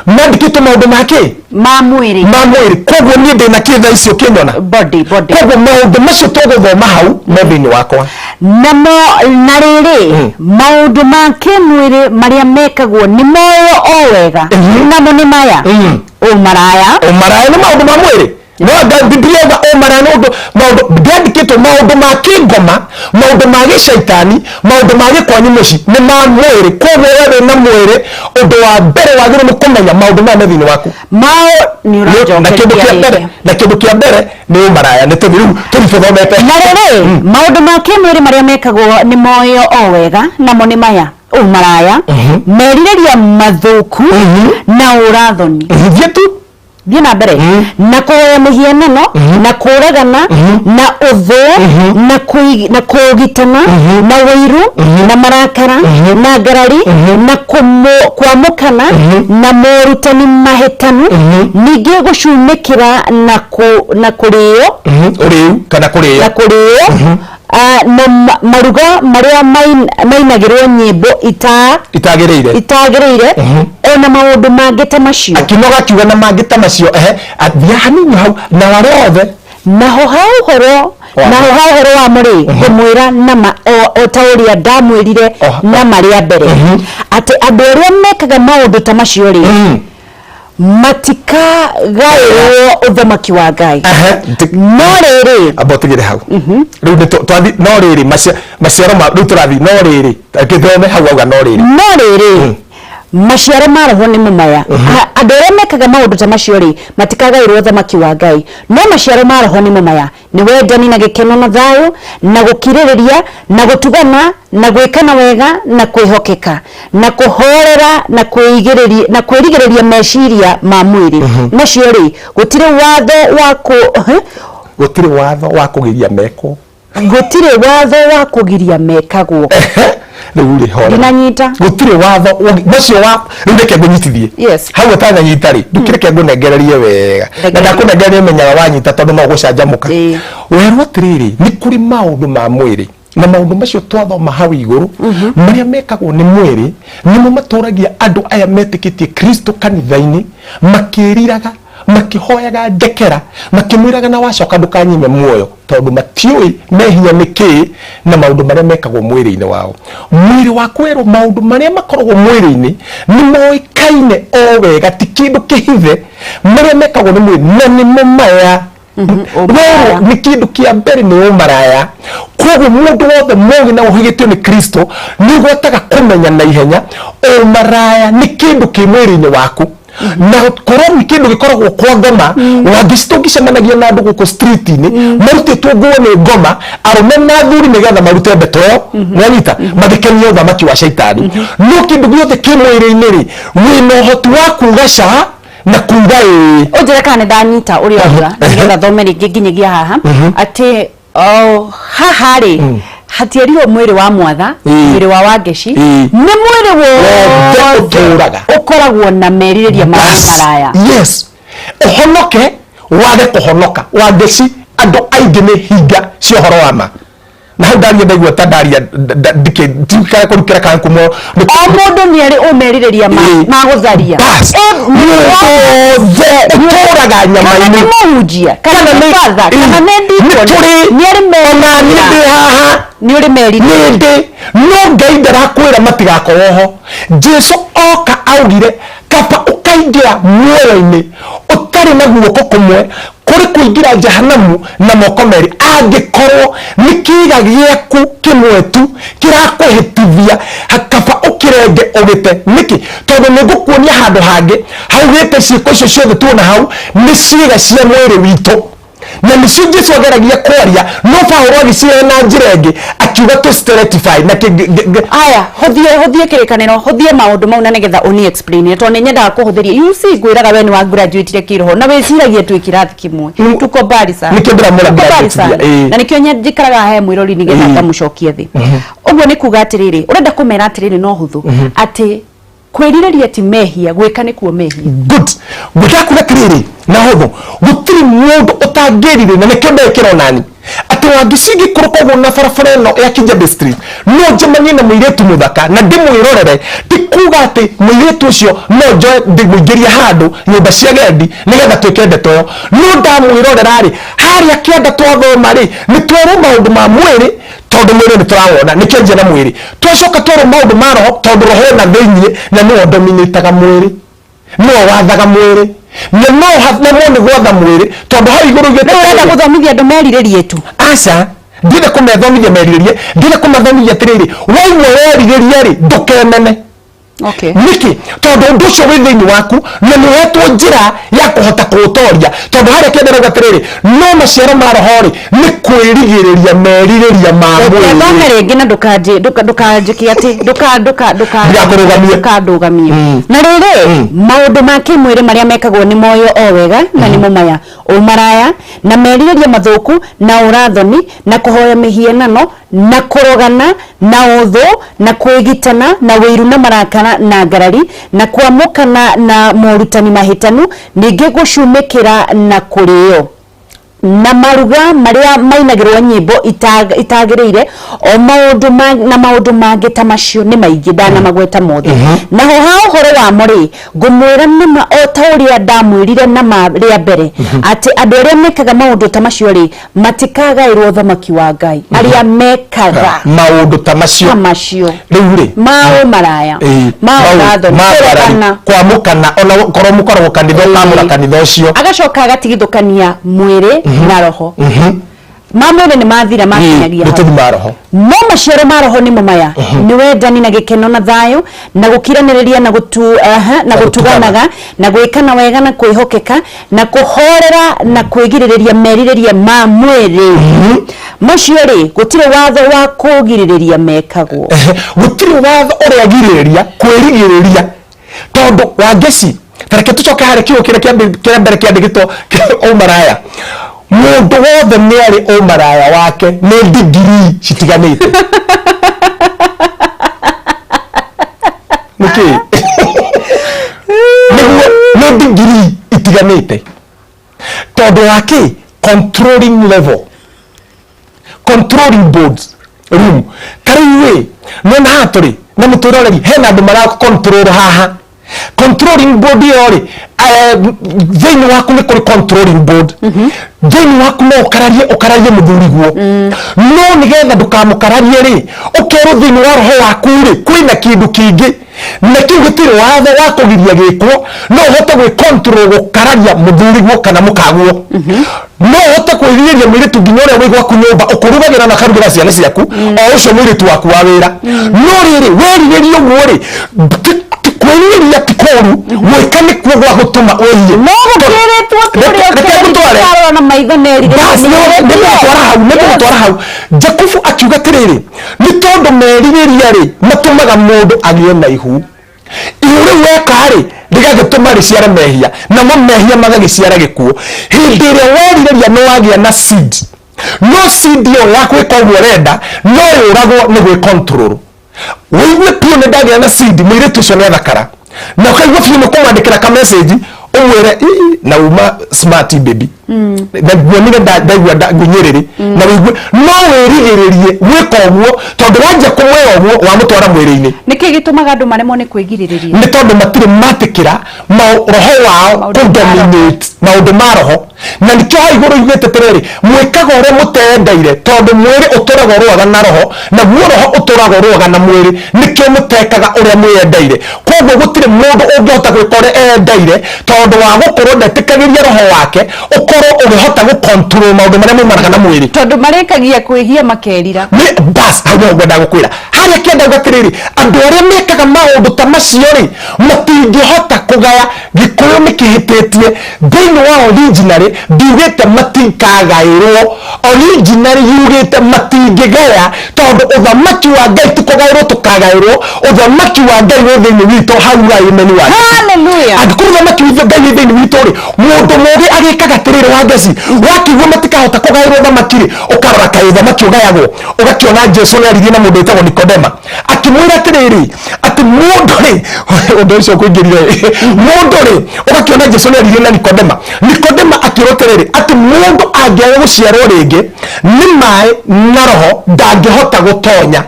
mandĩkĩtwo maũndũ ma kĩ? Ma mwĩrĩ. Ma mwĩrĩ. Koguo niĩ ndĩna kĩ thaa icio ũkĩnyona? Body, body. Koguo maũndũ macio tũgũthoma hau me thĩinĩ wakwa. Namo, na rĩrĩ, maũndũ ma kĩmwĩrĩ marĩa mekagwo nĩ moĩo o wega, namo nĩ maya: ũmaraya. Ũmaraya nĩ maũndũ ma mwĩrĩ. No Biblia yuga ũmaraya nĩ ũndũ maũndũ ndĩandĩkĩtwo maũndũ ma kĩngoma, maũndũ ma gĩcaitani, maũndũ ma gĩkwanyu mũci nĩ ma mwĩrĩ. Koguo we wĩna mwĩrĩ, ũndũ wa mbere wagĩrĩirwo nĩ kũmenya maũndũ maya me thĩinĩ waku. Mao nĩ Na kĩndũ ũranjokeria kĩa mbere rĩngĩ. Na kĩndũ kĩa mbere nĩ ũmaraya. Nĩ tũthiĩ rĩu, tũthiĩ tũthomete. Na rĩrĩ, maũndũ ma kĩmwĩrĩ marĩa mekagwo nĩ moĩo o wega, namo nĩ maya: ũmaraya, merirĩria mathũku, na ũrathoni. Thiĩ tu. Thiĩ na mbere. Na kũhoya mĩhianano, na kũragana, na ũthũ, na kũũgitana, na ũiru, na marakara, na ngarari, na kwamũkana, na morutani mahĩtanu, ningĩ gũcumĩkĩra, na kũrĩo. Ũrĩu kana kũrĩo. Na kũrĩo, na maruga marĩa mainagĩrwo nyĩmbo itagĩrĩire. Itagĩrĩire, ona maũndũ mangĩ ta macio. Akinoga akiuga na mangĩ ta macio. Ehe, athiĩ hanini hau, na arĩa othe. Naho ha ũhoro naho ha ũhoro wa mũrĩ, ngũmwĩra nama o ta ũrĩa ndamwĩrire nama rĩa mbere, atĩ andũ arĩa mekaga maũndũ ta macio rĩ, matikagaĩrwo ũthamaki wa Ngai. Ehe, No rĩrĩ, amba ũtigĩre hau rĩu nĩ twathi. No rĩrĩ, maciaro ma rĩu tũrathi. No rĩrĩ, ngĩthome hau auga no rĩrĩ. No rĩrĩ, maciaro ma Roho nĩmo maya. Andũ arĩa mekaga maũndũ ta macio rĩ, matikagaĩrwo ũthamaki wa Ngai. No maciaro ma Roho nĩmo maya: nĩ wendani, na gĩkeno, na thayũ, na gũkirĩrĩria, na gũtugana, na gwĩkana wega, na kwĩhokeka, na kũhorera, na kwĩrigĩrĩria meciria ma mwĩrĩ. Macio rĩ, gũtirĩ watho wa kũ Gũtirĩ watho wa kũgiria mekwo. Gũtirĩ watho wa kũgiria mekagwo. Rĩu rĩ, hora. Ndinanyita. Gũtirĩ watho macio wa rĩu, reke ngũnyitithie. Hau ũtanyanyita rĩ, ndũkĩreke ngũnengererie wega na Ndengereria. Ndakũnengereria menyaga wanyita, tondũ no gũcanjamũka. Werwo atĩrĩrĩ, nĩ kũrĩ maũndũ ma mwĩrĩ, na maũndũ macio twathoma hau igũrũ marĩa mekagwo nĩ mwĩrĩ nĩmo matũragia andũ aya metĩkĩtie Kristo kanitha-inĩ makĩriraga, makĩhoyaga ndekera, makĩmwĩraga na wacoka ndũkanyime muoyo, tondũ matiũĩ mehia nĩ kĩĩ na maũndũ marĩa mekagwo mwĩrĩ-inĩ wao. Mwĩrĩ waku werwo maũndũ marĩa makoragwo mwĩrĩ-inĩ nĩ moĩkaine o wega, ti kĩndũ kĩhithe, marĩa mekagwo nĩ mwĩrĩ, na nĩmo maya. Ũmaraya. Werwo nĩ kĩndũ kĩa mbere nĩ ũmaraya. Koguo mũndũ wothe mũgĩ na ũhĩgĩtio nĩ Kristo nĩ ũgwataga kũmenya na ihenya ũmaraya nĩ kĩndũ kĩ mwĩrĩ-inĩ waku, na korwo nĩ kĩndũ gĩkoragwo kwa ngoma. Wangĩci tũngĩcemanagia na andũ gũkũ street-inĩ marutĩtwo nguo nĩ ngoma, arũme na athuri, nĩgetha marute mbeto ĩyo nwanyita magĩkenia ũthamaki wa caitani. No kĩndũ gĩothe kĩ mwĩrĩ-inĩ rĩ, wĩna ũhoti wa kuga ca na kuga ĩĩ. Ũnjĩre kana nĩ ndanyita ũrĩa ũra, nĩgetha thome rĩngĩ nginyagia haha, atĩ o haha rĩ, hatierirwo mwĩrĩ wa mwatha, mwĩrĩ wa Wangeci, nĩ mwĩrĩ wothe wothe ũtũũraga. Ũkoragwo na merirĩria ma Bas. maraya. Yes, ũhonoke wage kũhonoka, Wangeci, andũ aingĩ nĩ hinga cia ũhoro wa ma. Na hau ndaria ndaigua ta ndaria ndikara kũrutĩra kana kumo. O mũndũ nĩ arĩ ũmerirĩria ma gũtharia. Bas. Mwĩrĩ Mũndũ wothe ũtũũraga kana nĩ nyama-inĩ, mũhunjia, kana nĩ batha, kana nĩ nĩ ndikoni, tũrĩ nĩ arĩ ona niĩ merirĩria. Ndĩ haha. Nĩ ũrĩ merirĩria. Nĩ ndĩ, no Ngai ndarakwĩra matigakorwo ho. Jesu oka augire kaba ũkaingĩra muoyo-inĩ ũtarĩ na guoko kũmwe kũrĩ kũingĩra jehanamu na moko merĩ. Angĩkorwo nĩ kĩga gĩaku kĩmwe tu kĩrakũhĩtithia, kaba ũkĩrenge ũgĩte. Nĩkĩ? Tondũ nĩ ngũkuonia handũ hangĩ haugĩte ciĩko icio ciothe tuona hau nĩ ciĩga cia mwĩrĩ witũ. Na nĩcio Jesu ageragia kwaria, no Paulo agĩcirehe na njĩra ĩngĩ, akiuga tũ stratify na Aya, huthie huthie kirikaniro, huthie maundu mau na nigetha uni explain, to ni nyendaga kuhuthiria. You see, ngwiraga we ni wa graduate kiroho na wiciragie twi kirathi kimwe. Tuko mbali sana. Nikio ndĩramwĩra Tuko mbali graduate sana. Na nikio njikaraga he mwirori nigetha ngamucokia thi uguo. Ni kuga atiriri, urenda kumera atiriri no huthu ati kwĩrirĩria ti mehia, gwĩka nĩkuo mehia. Good. Ngwĩkaga kuga atĩrĩrĩ na hũthũ, gũtirĩ mũndũ ũtangĩrirĩ, na nĩkĩo ndekĩra onani atĩ wangĩcingĩkũrũka ũguo na barabara ĩno ya Kijabe Street, no njemanie na mũirĩtu mũthaka na ndĩmwĩrorere. Ti kuga atĩ mũirĩtu ũcio no njoe ndĩmũingĩrie handũ nyũmba cia gendi nĩgetha twĩke ndeto ĩyo, no ndamwĩrorera rĩ, harĩa kĩanda twathoma rĩ, nĩ twerwo maũndũ ma mwĩrĩ, tondũ mwĩrĩ nĩ tũrawona, nĩkĩo njia na mwĩrĩ. Twacoka twerwo maũndũ ma roho, tondũ roho ena thĩiniĩ na nĩwe dominĩtaga mwĩrĩ, nĩwe wathaga mwĩrĩ, na no nemwo nĩ gwatha mwĩrĩ, tondũ hau igũrũ Rĩu ũrenda gũthomithia andũ merirĩrie tu? Aca, ndire kũmethomithia merirĩrie, ndire kũmathomithia atĩrĩrĩ, waigua werirĩria rĩ, ndũkemene. Nĩkĩ? Tondũ ũndũ ũcio wĩ thĩinĩ waku na nĩ ũhetwo njĩra ya kũhota kũũtoria, tondũ harĩa kĩenderauga atĩrĩrĩ, no maciaro ma roho rĩ, nĩ kwĩrigĩrĩria merirĩria ma thome mwĩrĩ. Rĩngĩ na ndũkanjĩ ndũkanjĩke atĩ ndũka ndũka ndũka Ndĩgakũrũgamie. Ndũkandũgamie. Na rĩrĩ, maũndũ ma kĩmwĩrĩ marĩa mekagwo nĩ moyo o wega na nĩmo maya: ũmaraya na merirĩria mathũku na ũrathoni na kũhoya mĩhianano na kũrogana na ũthũ na kwĩgitana na wĩiru na marakara na ngarari na kwamũkana na morutani mahĩtanu, ningĩ gũcumĩkĩra na kũrĩo na maruga marĩa mainagĩrwo nyĩmbo itagĩrĩire, o maũndũ na maũndũ mangĩ ta macio nĩ maingĩ, ndanamagweta mothe. Naho ha ũhoro wamo rĩ, ngũmwĩra nĩma o ta ũrĩa ndamwĩrire nama rĩa mbere, atĩ andũ arĩa mekaga maũndũ ta macio rĩ, matikagaĩrwo ũthamaki wa Ngai, arĩa mekaga maũndũ ta macio. Ta macio. Rĩu rĩ, ma ũmaraya, ma ũrathoni, ma ngarari, kũrogana, kwamũkana, ona korwo mũkoragwo kanitha, ũkamũra kanitha ũcio. Agacoka agatigithũkania mwĩrĩ na roho. Ma mwĩrĩ nĩ mathira, makinyagia nĩ hau. Tũthi ma roho. No maciaro ma roho nĩmo maya: nĩ wendani na gĩkeno na thayũ na gũkiranĩrĩria na gũtu, aha, na gũtuganaga na gwĩkana wega na kwĩhokeka na kũhorera na kwĩgirĩrĩria merirĩria ma mwĩrĩ. Macio rĩ, gũtirĩ watho wa kũgirĩrĩria mekagwo. Gũtirĩ watho ũrĩa kwĩrigĩrĩria, tondũ wangeci, tareke tũcoke harĩa kiugo kĩrĩa kĩa mbere kĩandĩkĩtwo, ũmaraya. Mũndũ wothe nĩ arĩ ũmaraya wake, nĩ ndigiri citiganĩte. Nĩkĩ nĩguo nĩ ndigiri itiganĩte? Tondũ wa kĩ? Controlling level, controlling boards room. Tarĩu ĩ, nĩona haha tũrĩ na mũtwĩroreri, hena andũ mara control haha. Controlling board ĩyo rĩ, thĩinĩ waku nĩ kũrĩ controlling board. Thĩinĩ waku no ũkararie, ũkararie mũthuriguo, no nĩgetha ndũkamũkararie rĩ, ũkerwo thĩinĩ wa roho waku rĩ, kwĩna kĩndũ kĩngĩ, na kĩu gĩtirĩ watho wa kũgiria gĩkwo. No ũhote gwĩ control gũkararia mũthuriguo kana mũkaguo, no ũhote kwĩrirĩria mũirĩtu nginya ũrĩa wĩ gwaku nyũmba, ũkũrugagĩra na akarugĩra ciana ciaku, o ũcio mũirĩtu waku wa wĩra. No rĩrĩ, werirĩria ũguo rĩ, kwĩrirĩria ti kũũru, gwĩka nĩkuo gwa gũtũma wĩhie. No gũkĩrĩtwo Reke ngũtware. kũrĩa na maitho merirĩria. Bas, nĩngũgũtwara hau, nĩngũgũtwara hau. Jakubu akiuga atĩrĩrĩ, nĩ tondũ merirĩria rĩ, matũmaga mũndũ agĩe na ihu. Ihu rĩu weka rĩ, rĩgagĩtũma rĩciare mehia, namo mehia magagĩciara gĩkuũ. Hĩndĩ ĩrĩa werirĩria, nĩ wagĩa na seed, no seed ĩyo ya gwĩka ũguo ũrenda no yũragwo nĩ gwĩ control. Wĩigue biũ nĩ ndagĩa na seed, mũirĩtu ũcio nĩ athakara, na ũkaigua biũ nĩ kũmwandĩkĩra ka message ũmwĩre, "Ii, na uma smart baby, na nguonire ndaigua ngunyĩrĩrĩ," na wĩigue no wĩrigĩrĩrie gwĩka ũguo, tondũ wanjia kũmwĩra ũguo, wamũtwara mwĩrĩ-inĩ. Nĩkĩ gĩtũmaga andũ maremwo nĩ kwĩgirĩrĩria? Nĩ tondũ matirĩ matĩkĩra roho wao Maũndũ ma kũdominate maũndũ ma roho. Na nĩkĩo hau igũrũ igĩte atĩrĩrĩ, mwĩkaga ũrĩa mũtendeire, tondũ mwĩrĩ ũtũraga ũrũaga na roho, naguo roho ũtũraga ũrũaga na mwĩrĩ, nĩkĩo mũtekaga ũrĩa mwĩyendeire. Koguo gũtirĩ mũndũ ũngĩhota gwĩka ũrĩa eyendeire, tondũ wa gũkorwo ndetĩkagĩria roho wake ũkorwo ũgĩhota gũcontrol maũndũ marĩa maumanaga na mwĩrĩ. Tondũ marĩkagia kwĩhia makerira. Nĩ bas, hau nĩho ngwendaga gũkwĩra. Harĩa kĩenda uga atĩrĩrĩ, andũ arĩa mekaga maũndũ ta macio rĩ, matingĩhota kũgaya Gĩkũyũ nĩ kĩhĩtĩtie thĩinĩ wa originally ndiugĩte matikagaĩrwo, originally yugĩte matingĩgaya, tondũ ũthamaki wa Ngai ti kũgaĩrwo tũkagaĩrwo, ũthamaki wa Ngai wĩ thĩinĩ witũ hau ũraimeni wa Hallelujah. Angĩkorwo ũthamaki witũ Ngai wĩ thĩinĩ witũ rĩ, mũndũ mũũgĩ agĩkaga atĩrĩrĩ wa Ngeci, wakĩigua matikahota kũgaĩrwo ũthamaki rĩ, ũkarora kaĩ ũthamaki ũgayagwo, ũgakĩona Jesu nĩ aririe na mũndũ wĩtagwo Nikodema akĩmwĩra atĩrĩrĩ atĩ mũndũ rĩ, ũndũ ũcio ũkũingĩrire mũndũ rĩ, ũgakĩona Jesu nĩ aririe na Nikodema, Nikodema akĩrwo atĩrĩrĩ atĩ mũndũ angĩaga gũciarwo rĩngĩ nĩ maĩ na roho ndangĩhota gũtonya,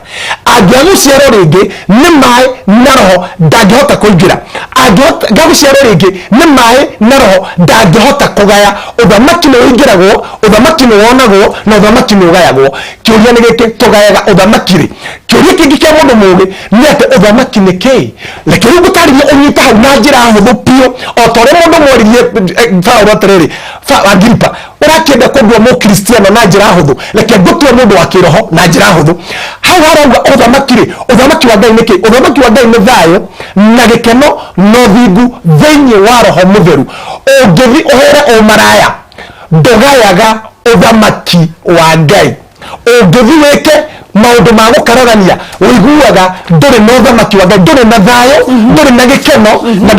angĩaga gũciarwo rĩngĩ nĩ maĩ na roho ndangĩhota kũingĩra, angĩaga gũciarwo rĩngĩ nĩ maĩ na roho ndangĩhota kũgaya. Ũthamaki nĩ ũingĩragwo, ũthamaki nĩ wonagwo, na ũthamaki nĩ ũgayagwo. Kĩũria nĩ gĩkĩ, tũgayaga ũthamaki rĩ? Kĩũria kĩngĩ kĩa mũndũ mũũgĩ nĩ atĩ ũthamaki nĩ kĩĩ? Reke rĩu ngũtarĩrie ũnyite hau na njĩra hũthũ biũ, o ta ũrĩa mũndũ mworirie Paũlũ atĩrĩrĩ, Agripa, ũrakĩenda kũndua mũkristiano na njĩra hũthũ, reke ngũtue mũndũ wa kĩroho na njĩra hũthũ. Hau harauga ũthamaki rĩ, ũthamaki wa Ngai nĩ kĩĩ? Ũthamaki wa Ngai nĩ thayũ na gĩkeno na ũthingu thĩinĩ wa roho mũtheru. Ũngĩthi ũhũre ũmaraya, ndũgayaga ũthamaki wa Ngai. Ũngĩthi wĩke maũndũ ma gũkararania, ũiguaga ndũrĩ na ũthamaki wa Ngai, ndũrĩ na thayũ, ndũrĩ na gĩkeno,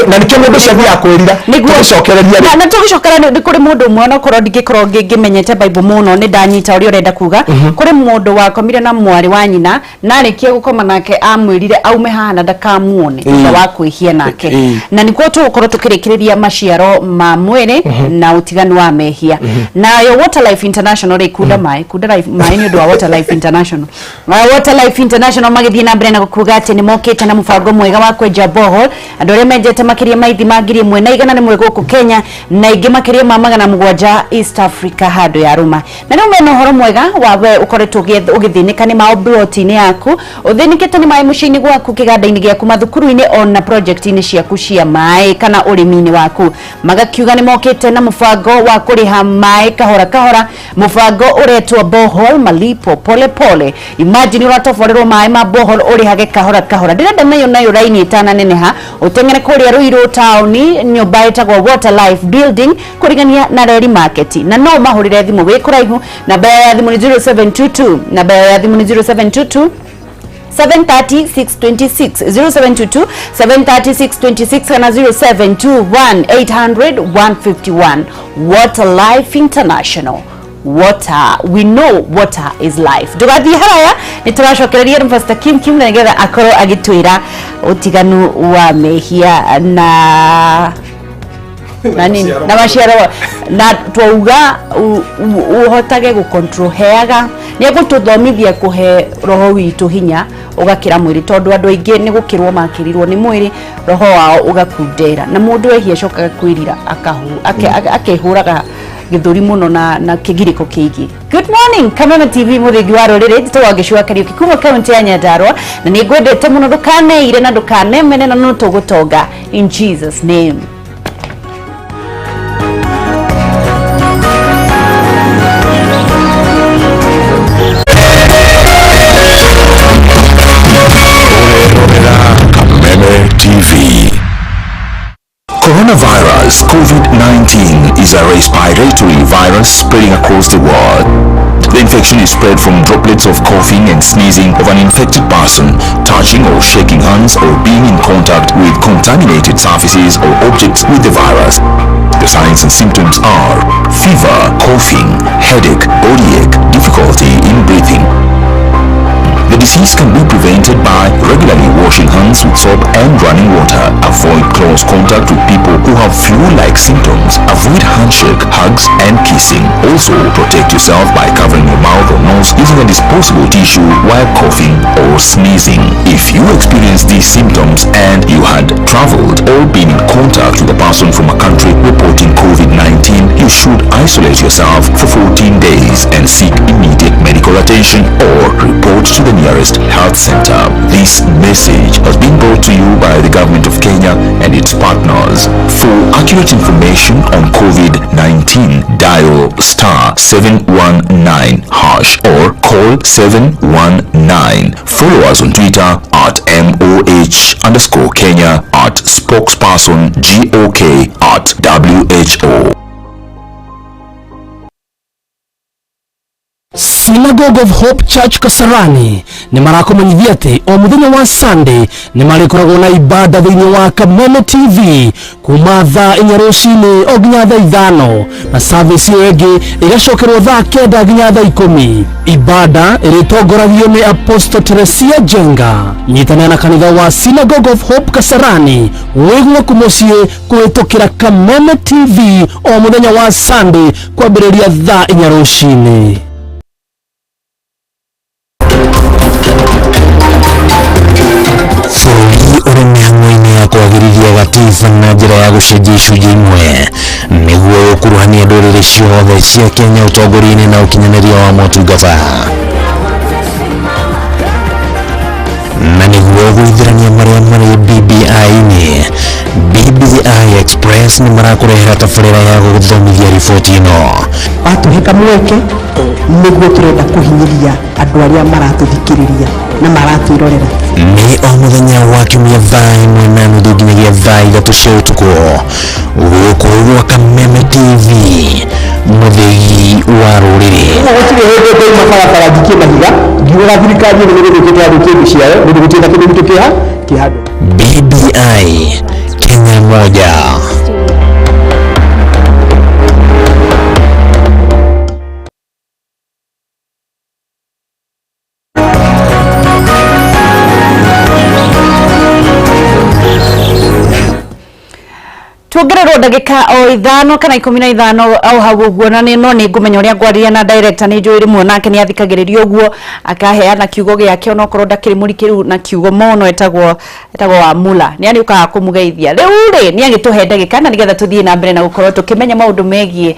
na nĩkĩo mũndũ ũcio athiaga kwĩrira. Tũgĩcokereria rĩ, na tũgĩcokera nĩ kũrĩ mũndũ ũmwe onakorwo ndingĩkorwo ngĩmenyete Bible mũno, nĩ ndanyita ũrĩa ũrenda kuga. Kũrĩ mũndũ wakomire na mwarĩ wa nyina, na arĩkia gũkoma nake amwĩrire aume haha na ndakamuone thutha wa kwĩhia nake. Na nĩkuo tũgũkorwo tũkĩrĩkĩrĩria maciaro ma mwĩrĩ na ũtiganu wa mehia. Nayo Water Life International rĩ, kunda maĩ, kunda maĩ nĩ ũndũ wa Water Life International. Water Life International magĩthiĩ na mbere na kuga atĩ nĩ mokĩte na mũbango mwega wa kwenja borehole. Andũ arĩa menjete makĩria ma ithima 1,100 gũkũ Kenya na ingĩ makĩria ma 700 East Africa handũ ya rũma. Na rĩu mena ũhoro mwega wa we ũkoretwo ũgĩthĩnĩka nĩ maũ plot-inĩ yaku, ũthĩnĩkĩte nĩ maĩ mũciĩ-inĩ gwaku, kĩganda-inĩ gĩaku, mathukuru-inĩ ona project-inĩ ciaku cia maĩ kana ũrĩmi-inĩ waku. Magakiuga nĩ mokĩte na mũbango wa kũrĩha maĩ kahora kahora, mũbango ũretwo borehole malipo pole pole. Imagine ũratoborerwo maĩ ma borehole ũrĩhage kahora kahora. Ndĩrenda nayo raini ĩtananeneha, ũteng'ere kũrĩa Ruiru taũni, nyũmba ĩtagwo Water Life Building kũrigania na Reri Market, na no ũmahũrĩre thimũ wĩ kũraihu. Namba ya thimũ nĩ 0722, namba ya thimũ nĩ 0722 730 626, 0722 730 626 kana 0721 800 151. Water Life International. Water, we know water is life. Ndũgathiĩ haraya, nĩ tũracokereria na Pastor Kim Kim na nĩgetha akorwo agĩtwĩra ũtiganu wa mehia na nini na maciaro, na twauga ũhotage gũ control heaga nĩ egũtũthomithia kũhe roho witũ hinya ũgakĩra mwĩrĩ, tondũ andũ aingĩ nĩ gũkĩrwo makĩrirwo nĩ mwĩrĩ, roho wao ũgakundera, na mũndũ ehia acokaga kwĩrira akehũraga gĩthũri mũno na kĩgirĩko kĩingĩ. Good morning Kameme TV, mũthingi wa rũrĩrĩ, njĩtagwo Wangeci Kariũki kuma kaunti ya Nyandarua, na nĩ ngwendete mũno. Ndũkaneire na ndũkanemene, na no tũgũtonga in Jesus name. Kameme TV. Coronavirus COVID-19 is a respiratory virus spreading across the world. The infection is spread from droplets of coughing and sneezing of an infected person, touching or shaking hands, or being in contact with contaminated surfaces or objects with the virus. The signs and symptoms are fever, coughing, headache, body ache, difficulty in breathing. The disease can be prevented by regularly washing hands with soap and running water. Avoid close contact with people who have flu-like symptoms. Avoid handshake, hugs, and kissing. Also, protect yourself by covering your mouth or nose using a disposable tissue while coughing or sneezing. If you experience these symptoms and you had traveled or been in contact with a person from a country reporting COVID-19, you should isolate yourself for 14 days and seek immediate medical attention. attention or report to the nearest health center. This message has been brought to you by the government of Kenya and its partners. For accurate information on COVID-19, dial star 719 hash or call 719. Follow us on Twitter at MOH underscore Kenya, at spokesperson GOK, at WHO. Synagogue of Hope Church Kasarani nĩ marakũmenyithia atĩ o mũthenya wa Sunday nĩ marĩkoragwo na ibada thĩinĩ wa Kameme TV kuma thaa 4 rũcinĩ o nginya thaa 5, na service ĩyo ĩngĩ ĩgacokerwo thaa 9 nginya thaa 10. Ibada ĩrĩtongoragio nĩ Apostle Teresia Jenga. Nyitanĩra na kanitha wa Synagogue of Hope Kasarani wĩ gwaku mũciĩ kũhĩtũkĩra Kameme TV o mũthenya wa Sunday kwambĩrĩria thaa 4 rũcinĩ. Bũrũri ũrĩ mĩhang'o-inĩ ya kwagĩrithia gatiba na njĩra ya gũcenjia icunjĩ imwe nĩguo gũkuruhania ndũrĩrĩ ciothe cia Kenya ũtongoria-inĩ na ũkinyanĩria wa motungata, na nĩguo gũithĩrania marĩa marĩ BBI-inĩ, BBI Express nĩ marakũrehera tabarĩra ya gũgũthomithia riboti ĩno. Watũhe kamweke nĩguo tũrenda kũhinyĩria andũ arĩa maratũthikĩrĩria na maratwĩrorera. Nĩ o mũthenya wa kiumia thaa 1:30 nginyagia thaa 3 cia ũtukũ gũkũ gwa Kameme TV, mũthĩgi wa rũrĩrĩ. Gũtirĩ hĩndĩ ndauma barabara njikie mahiga ngiugaga thirikari ĩno nĩ gũthũkĩte yathũkie indo ciayo, nĩ gũtirĩ na kĩndũ gitũ kĩ handũ. BBI Kenya moja. Tuongererwo ndagĩka o 5 kana 15 o hau ũguo, na no nĩ ngũmenya ũrĩa ngwaria na director, nĩ njũĩ rĩmwe nake nĩ athikagĩrĩria ũguo akaheana kiugo gĩake, onokorwo ndakĩrĩ mũrikĩru na kiugo mũno, etagwo Wamula, nĩ arĩũkaga kũmũgeithia. Rĩu rĩ nĩ agĩtũhe ndagĩka na nĩgetha tũthiĩ na mbere na gũkorwo tũkĩmenya maũndũ megiĩ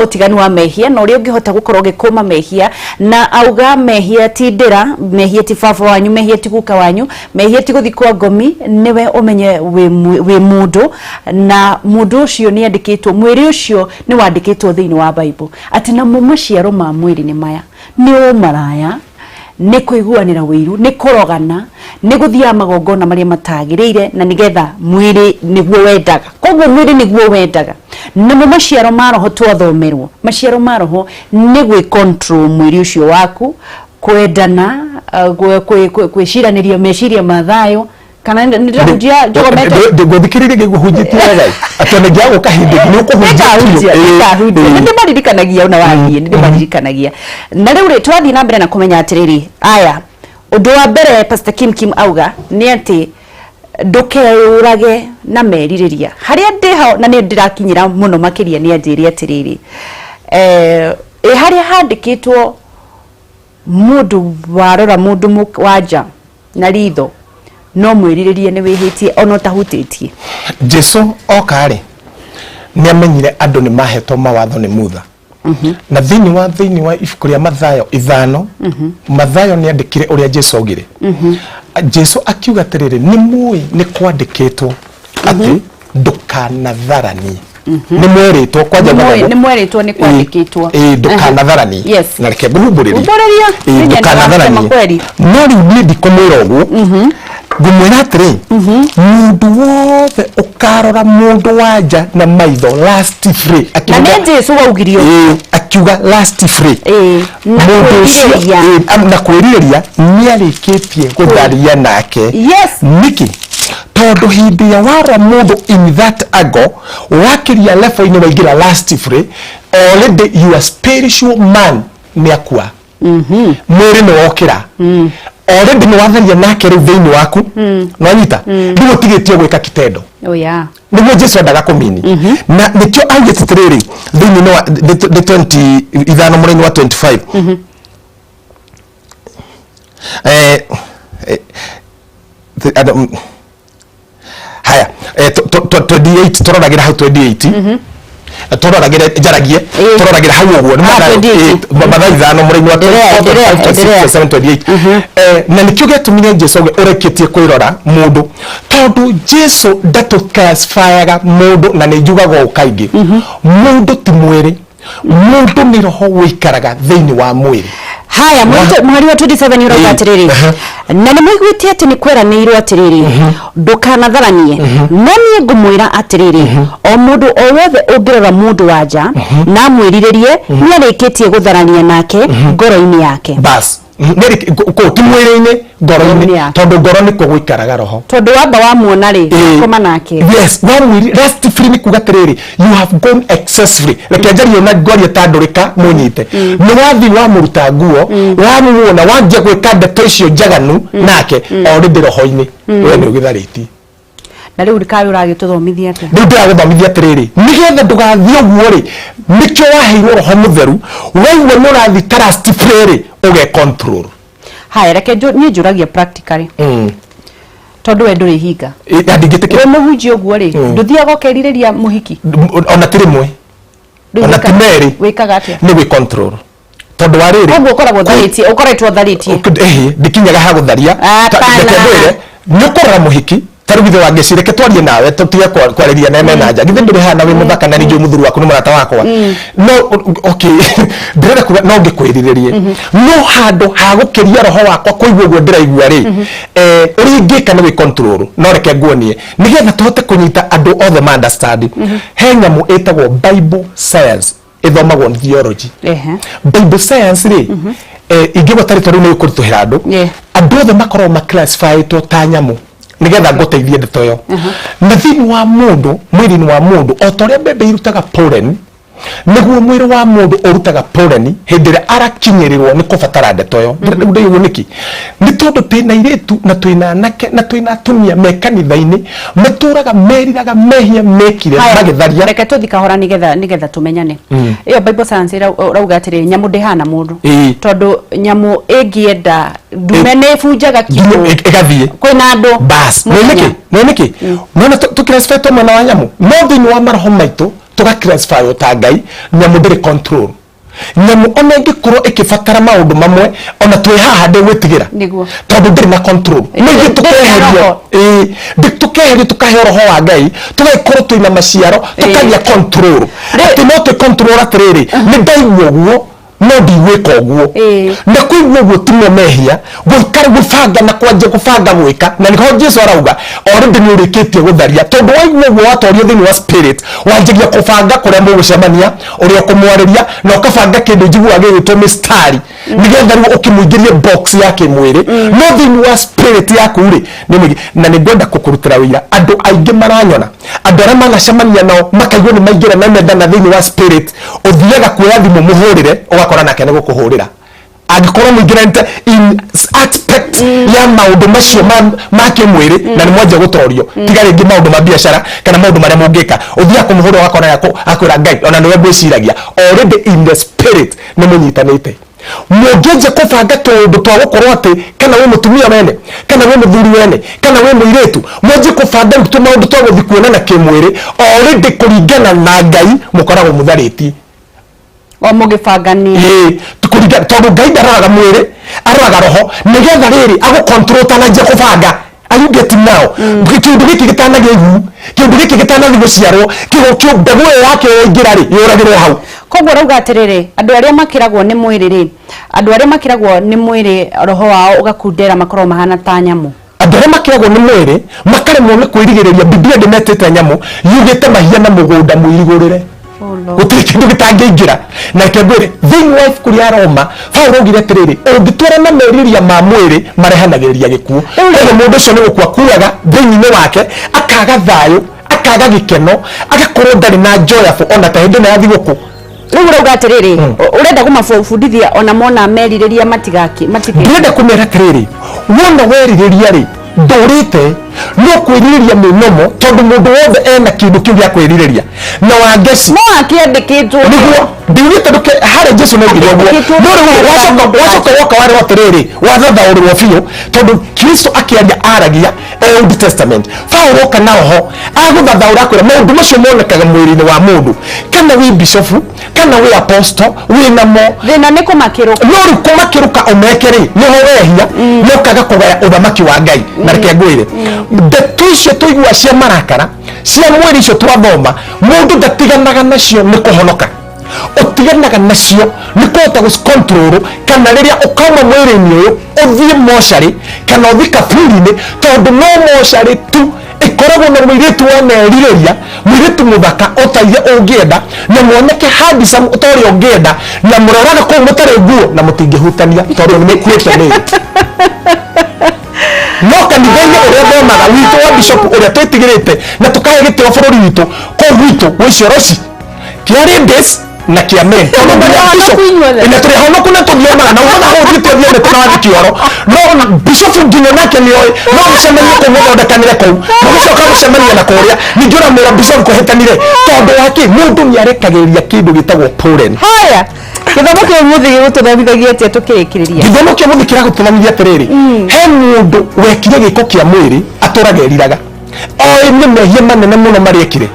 ũtiganu wa mehia na ũrĩa ũngĩhota gũkorwo ũgĩkũma mehia, na auga mehia ti ndĩra, mehia ti baba wanyu, mehia ti guka wanyu, mehia ti gũthiĩ kwa ngomi, nĩwe ũmenye wĩ mũndũ, na mũndũ ũcio nĩ andĩkĩtwo, mwĩrĩ ũcio nĩ wandĩkĩtwo thĩinĩ wa Bible atĩ namo maciaro ma mwĩrĩ nĩ maya: nĩ ũmaraya, nĩ kũiguanĩra ũiru, nĩ kũrogana, nĩ gũthiaga magongona marĩa matagĩrĩire, na nĩgetha mwĩrĩ nĩguo wendaga. Koguo mwĩrĩ nĩguo wendaga. Namo maciaro ma roho twathomerwo, maciaro ma roho nĩ gwĩ control mwĩrĩ ũcio waku, kwendana, gwĩciranĩria meciria ma thayũ, kana nĩndĩrahunjia njogomete? Ngũthikĩrĩria ngĩguhunjĩtie wega atĩ ona ingĩaga gũka hĩndĩ nĩ ũkũhunjia. Nĩngahunjia, nĩ ndĩmaririkanagia ona wathiĩ, nĩ ndĩmaririkanagia. Na rĩu rĩ, twathiĩ na mbere na kũmenya atĩrĩrĩ, aya, ũndũ wa mbere Pastor Kim Kim auga nĩ atĩ ndũkeyũrage na merirĩria. Harĩa ndĩho na nĩ ndĩrakinyĩra mũno makĩria nĩ anjĩre atĩrĩrĩ, ĩ harĩa handĩkĩtwo mũndũ warora mũndũ wa nja na ritho no mwĩrirĩrie nĩ wĩhĩtie ona ũtahutĩtie. Jesu oka rĩ, nĩ amenyire andũ nĩ mahetwo mawatho nĩ Mutha, na thĩinĩ wa ibuku rĩa Mathayo 5, Mathayo nĩ andĩkire ũrĩa Jesu augire. Jesu akiuga atĩrĩrĩ, nĩ mũĩ nĩ kwandĩkĩtwo atĩ ndũkanatharanie, nĩ mwerĩtwo kwanja. Nĩ mwerĩtwo nĩ kwandĩkĩtwo. Ĩ, ndũkanatharanie. Na reke ngũhumbũrĩrie. Humbũrĩria. Ĩ, ndũkanatharanie. Kweli. No rĩu niĩ ndikũmwĩra ũguo, ngũmwĩra atĩrĩ, mũndũ wothe ũkarora mũndũ wa nja na maitho last free. Na nĩ Jesu waugire ũguo. Ĩ, akiuga last free. Ĩ, na mũndũ ũcio kwĩrirĩria. Ĩ, na kwĩrirĩria nĩ arĩkĩtie gũtharia nake. Nĩkĩ? Tondũ hĩndĩ ya warora mũndũ in that angle, wakĩria level-inĩ waingĩra last free, already your spiritual man nĩ akua, mwĩrĩ nĩ wokĩra, already nĩ watharia nake rĩu thĩinĩ waku, nĩwanyita? Rĩu ũtigĩtio gwĩka kitendo. Oh yeah. Nĩguo Jesu endaga kũmini, na nĩkĩo augĩte atĩrĩrĩ thĩinĩ wa nĩ 25 mũraini wa 25, haya, 28, tũroragĩra hau 28. Tũroragĩre njaragie. Ĩĩ. Tũroragĩre hau ũguo nĩ Ah, Mathayo, 28. ĩĩ, Mathayo 5 mũraini wa Endelea, 24, endelea, 25, 26, endelea. 27, 28. Na nĩkĩo gĩatũmire Jesu auge ũrekĩtie kwĩrora mũndũ, tondũ Jesu ndatũclassifyaga mũndũ, na nĩ njugaga ũũ kaingĩ, mũndũ ti mwĩrĩ, mũndũ nĩ roho wĩikaraga thĩinĩ wa mwĩrĩ. Haya, mũhari wa 27 ũrauga Ĩĩ. atĩrĩrĩ, na nĩ mũiguĩte atĩ nĩ kweranĩirwo atĩrĩrĩ, ndũkanatharanie, no niĩ ngũmwĩra atĩrĩrĩ, o mũndũ o wothe ũngĩrora mũndũ wa nja na amwĩrirĩrie, nĩ arĩkĩtie gũtharania nake ngoro-inĩ yake. Bas, kũ ti mwĩrĩ-inĩ, Ngoro-inĩ ngoro-inĩ, yake. tondũ ngoro nĩkuo gũikaraga roho. Tondũ wamba wamuona rĩ, Ĩĩ. koma nake. Yes, wamwĩri rest free nĩ kuga atĩrĩrĩ, you have gone excessively. Reke njarie na ngwarie ta ndũrĩka mũnyite. Nĩ wathiĩ wamũruta nguo, wamuona, wanjia gwĩka ndeto icio njaganu nake, already roho-inĩ we nĩ ũgĩtharĩtie. Na rĩu kaĩ ũragĩtũthomithia atĩa? Rĩu ndĩragũthomithia atĩrĩrĩ, nĩgetha ndũgathiĩ ũguo rĩ, nĩkĩo waheirwo roho mũtheru. Waigua nĩ ũrathiĩ ta lust free rĩ, ũge control. Haya, reke niĩ njũragia practically, tondũ we ndũrĩ hinga. Na ndingĩtĩkĩra. Wĩ mũhunjia ũguo rĩ, ndũthiaga ũkerirĩria mũhiki? Ona ti rĩmwe. Rĩu Ona ti merĩ. Wĩkaga atĩa? Nĩ gwĩ control, tondũ wa rĩrĩ, Koguo ũkoragwo ũtharĩtie, ũkoretwo ũtharĩtie? Ĩhĩ, ndikinyaga ha gũtharia. Hapana. Reke ngwĩre, nĩ ũkũrora mũhiki ta rĩu, githĩ wangeci, reke twarie nawe, tũtige kwarĩria nene na nja. Githĩ ndũrĩ haha na wĩ mũthaka, na nĩ njũĩ mũthuri waku nĩ mũrata wakwa? No okay, ndĩrenda kuga no ngĩkwĩrirĩrie, no handũ ha gũkĩria roho wakwa kũigua ũguo ndĩraigua rĩ, ũrĩa ingĩka nĩ gwĩ control. No reke nguonie nĩgetha tũhote kũnyita, andũ othe ma understand. He nyamũ ĩtagwo Bible science, ĩthomagwo nĩ theology. Bible science rĩ, ingĩgweta rĩtwa rĩu nĩ gũkũritũhĩra andũ. Andũ othe makoragwo maclassifyĩtwo ta nyamũ, nĩgetha ngũteithie ndeto ĩyo. Na thĩinĩ wa mũndũ, mwĩrĩ-inĩ wa mũndũ, o ta ũrĩa mbembe irutaga pollen, nĩguo mwĩrĩ wa mũndũ ũrutaga pollen hĩndĩ ĩrĩa arakinyĩrĩrwo nĩ kũbatara ndeto ĩyo. Rĩu ndĩiguo nĩkĩ? Nĩ tondũ twĩna airĩtu na twĩna anake na twĩna atumia me kanitha-inĩ, matũraga meriraga mehia mekire Haya, magĩtharia. Reke tũthi kahora nĩgetha tũmenyane. Ĩyo Bible science ĩrauga atĩrĩrĩ, nyamũ ndĩhana mũndũ. Tondũ nyamũ ĩngĩenda, ndume nĩ ĩbunjaga nginya kiugũ. Ĩgathiĩ. Kwĩna andũ Bas, nĩ mũthenya. nĩkĩ? Nĩ nĩkĩ nona tũclassifytwo mwena wa nyamũ, no thĩinĩ wa maroho maitũ tũgaclassifywo ta Ngai? Nyamũ ndĩrĩ control. Nyamũ ona ĩngĩkorwo ĩkĩbatara maũndũ mamwe, ona twĩ haha ndĩgwĩtigĩra. Tondũ ndĩrĩ na control. No ithuĩ Ndĩrĩ na tũkeherio roho. Ĩĩ, tũkeherio, tũkaheo roho wa Ngai, tũgagĩkorwo twĩna maciaro, tũkagĩa control, atĩ no twĩ control atĩrĩrĩ, nĩ ndaigua ũguo no ndigwĩka ũguo. Na kũigua ũguo timo mehia, gũikara gũbanga na kwanjia gũbanga gwĩka, na nĩho Jesu arauga already nĩ ũrĩkĩtie gũtharia, tondũ waigua ũguo watorio thĩinĩ wa spirit, wanjagia kũbanga kũrĩa mũgũcemania, ũrĩa ũkũmwarĩria, na ũkabanga kĩndũ njiguaga gĩgwĩtwo mĩstari, nĩgetha rĩu ũkĩmũingĩrie box ya kĩmwĩrĩ, no thĩinĩ wa spirit yaku rĩ nĩ mũingĩ. Na nĩ ngwenda gũkũrutĩra wĩira, andũ aingĩ maranyona, andũ arĩa manacemania nao makaigua nĩ maingĩra na mendana thĩinĩ wa spirit, ũthiaga kuoya thimũ mũhũrĩre, ũgakora nake nĩ gũkũhũrĩra, angĩkorwo mũingĩranĩte in aspect ya maũndũ macio ma kĩmwĩrĩ, na nĩ mwanjia gũtorio, tiga rĩngĩ maũndũ ma biacara kana maũndũ marĩa mũngĩka, ũthiaga kũmũhũra ũgakora akwĩra, "Ngai ona nĩwe ngwĩciragia." Already in the spirit nĩ mũnyitanĩte, mũngĩanjia kũbanga tũũndũ twa gũkorwo atĩ kana wĩ mũtumia wene, kana wĩ mũthuri wene, kana wĩ mũirĩtu, mwanjie kũbanga rĩu tũmaũndũ twa gũthiĩ kuonana kĩmwĩrĩ, already kũringana na Ngai mũkoragwo mũtharĩtie. O mũgĩbangania. Ĩĩ, tondũ Ngai ndaroraga mwĩrĩ, aroraga roho, nĩgetha rĩrĩ agũcontrol ũtananjia kũbanga. Are you getting now? Kĩũndũ gĩkĩ gĩtanagĩa ihu, kĩũndũ gĩkĩ gĩtanathiĩ gũciarwo, kĩgo mbegũ ĩyo yakĩo yaingĩra rĩ, yũragĩrwo hau. Koguo rauga atĩrĩrĩ, andũ arĩa makĩragwo nĩ mwĩrĩ rĩ, andũ arĩa makĩragwo nĩ mwĩrĩ, roho wao ũgakundera, makoragwo mahana ta nyamũ. Andũ arĩa makĩragwo nĩ mwĩrĩ makaremwo nĩ kwĩrigĩrĩria, Biblia ndĩmetĩte nyamũ, yugĩte mahiana mũgũnda mũirigũrĩre. Oh Lord. Gũtirĩ kĩndũ gĩtangĩingĩra. Na reke ngwĩre, thĩinĩ wa ibuku rĩa Roma, Paulo augire atĩrĩrĩ, ũngĩtwarana na merirĩria ma mwĩrĩ marehanagĩrĩria gĩkuũ. Koguo mũndũ ũcio nĩ gũkua akuaga thĩinĩ wake, akaga thayũ, akaga gĩkeno, agakorwo ndarĩ na joyful ona ta hĩndĩ ĩno ya thigũkũ. Rĩu ũrauga atĩrĩrĩ, ũrenda kũmabundithia ona mona merirĩria matigaki matike Ndĩrenda kũmera atĩrĩrĩ, wona werirĩria rĩ, ndũrĩte. No kwĩrirĩria nĩ nomo, tondũ mũndũ wothe ena kĩndũ kĩu gĩa kwĩrirĩria na wangeci. No akĩandĩkĩtwo. Nĩguo ndiugĩte ndũke harĩ Jesu nĩaugire ũguo. Andĩkĩtwo. No rĩu wacoka woka warĩrwo atĩrĩrĩ, wathathaũrĩrwo biũ, tondũ Kristo akĩaria aragia Old Testament. Paulo oka na roho agũthathaũra, akwĩra maũndũ macio monekaga mwĩrĩ-inĩ wa mũndũ, kana wĩ bishofu kana wĩ apostle, wĩ namo. Thĩna nĩ kũmakĩrũka. No rĩu kũmakĩrũka ũmeke rĩ, nĩho wehia na ũkaga kũgaya ũthamaki wa Ngai. Na reke ngwĩre, ndeto icio tũigua cia marakara cia mwĩrĩ icio twathoma, mũndũ ndatiganaga nacio nĩ kũhonoka, ũtiganaga nacio nĩ kũhota gũcicontrol, kana rĩrĩa ũkauma mwĩrĩ-inĩ ũyũ ũthiĩ mocarĩ kana ũthiĩ kaburi-inĩ, tondũ no mocarĩ tu ĩkoragwo na mũirĩtu wanerirĩria, mũirĩtu mũthaka o ta iria ũngĩenda, na mwanake handsome ta ũrĩa ũngĩenda, na mũroraga kũu mũtarĩ nguo na mũtingĩhutania tondũ nĩ mũkuĩte mĩĩrĩ. No kanitha-inĩ ũrĩa thomaga witũ wa bishop, ũrĩa twĩtigĩrĩte na tũkahe gĩtĩo bũrũri witũ, kũu gwitũ gwĩ cioroci kĩa ladies na kĩa men, tondũ nginya bishop inyuothe. Na tũrĩ honoku na tũthiomaga na umaga hau ũthiĩte ũthiomete na wathi kĩoro, no bishop nginya nake nĩoĩ no mũcemanie kũu, mũthondekanĩre kũu, mũgĩcoka gũcemania na kũrĩa ningĩ ũramwĩra bishop kũhĩtanire, tondũ wake mũndũ nĩ arekagĩrĩria kĩndũ gĩtagwo pollen. Haya, gĩthomo kĩa ũmũthĩ gĩgũtũthomithagia atĩa tũkĩrĩkĩrĩria? Gĩthomo kĩa mũthĩ kĩragũtũthomithia atĩrĩrĩ, he mũndũ wekire gĩko kĩa mwĩrĩ atũraga eriraga, oĩ nĩ mehia manene mũno marĩa ekire,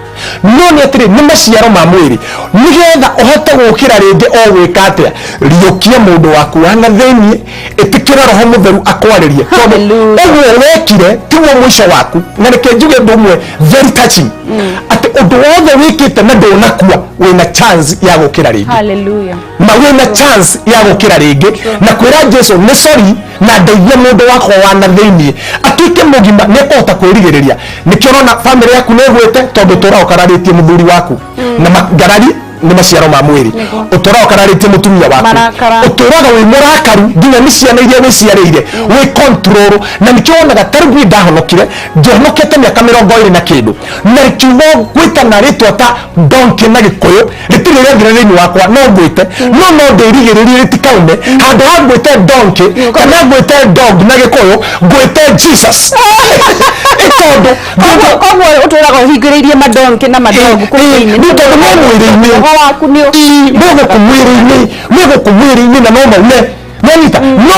no nĩ atĩrĩ, nĩ maciaro ma mwĩrĩ. Nĩgetha ũhote gũkĩra rĩngĩ, o gwĩka atĩa? Riũkia mũndũ waku wa na thĩiniĩ, ĩtĩkĩra Roho Mũtheru akwarĩrie, tondũ Hallelujah. ũguo wekire tiguo mũico waku. Na reke njuge ũndũ ũmwe very touching, atĩ ũndũ wothe wĩkĩte na ndũnakua, wĩna chance ya gũkĩra rĩngĩ. Hallelujah. Na wĩna chance ya gũkĩra rĩngĩ na kwĩra Jesu nĩ sorry na ndeithia mũndũ wakwa wa na thĩiniĩ atuĩke mũgima, nĩ ekũhota kwĩrigĩrĩria. Nĩkĩo ũrona bamĩrĩ yaku nĩ ĩgwĩte, tondũ ũtũraga ũkararĩtie mũthuri waku na ngarari nĩ maciaro ma mwĩrĩ, ũtũraga ũkararĩtie mũtumia waku. Marakara. Ũtũraga wĩ mũrakaru nginya nĩ ciana iria wĩciarĩire wĩ control. Na nĩkĩo wonaga ta rĩu niĩ ndahonokire, ngĩhonokete mĩaka 20 na kĩndũ, na kiugo gwĩtana rĩtwa ta donkey na Gĩkũyũ rĩtirĩ rĩathira thĩinĩ wakwa. No ngwĩte, no ndĩrigĩrĩrie rĩtikaume. Handũ ha ngwĩte donkey kana ngwĩte dog na Gĩkũyũ, ngwĩte Jesus. Ĩ tondũ Koguo ũtũraga ũhingĩrĩirie madonki na madongu kũu thĩinĩ. Nĩ tondũ no mwĩrĩ-inĩ. Roho waku nĩ Nĩ gũkũ mwĩrĩ-inĩ, nĩ gũkũ mwĩrĩ-inĩ, na no maume nĩanyita. No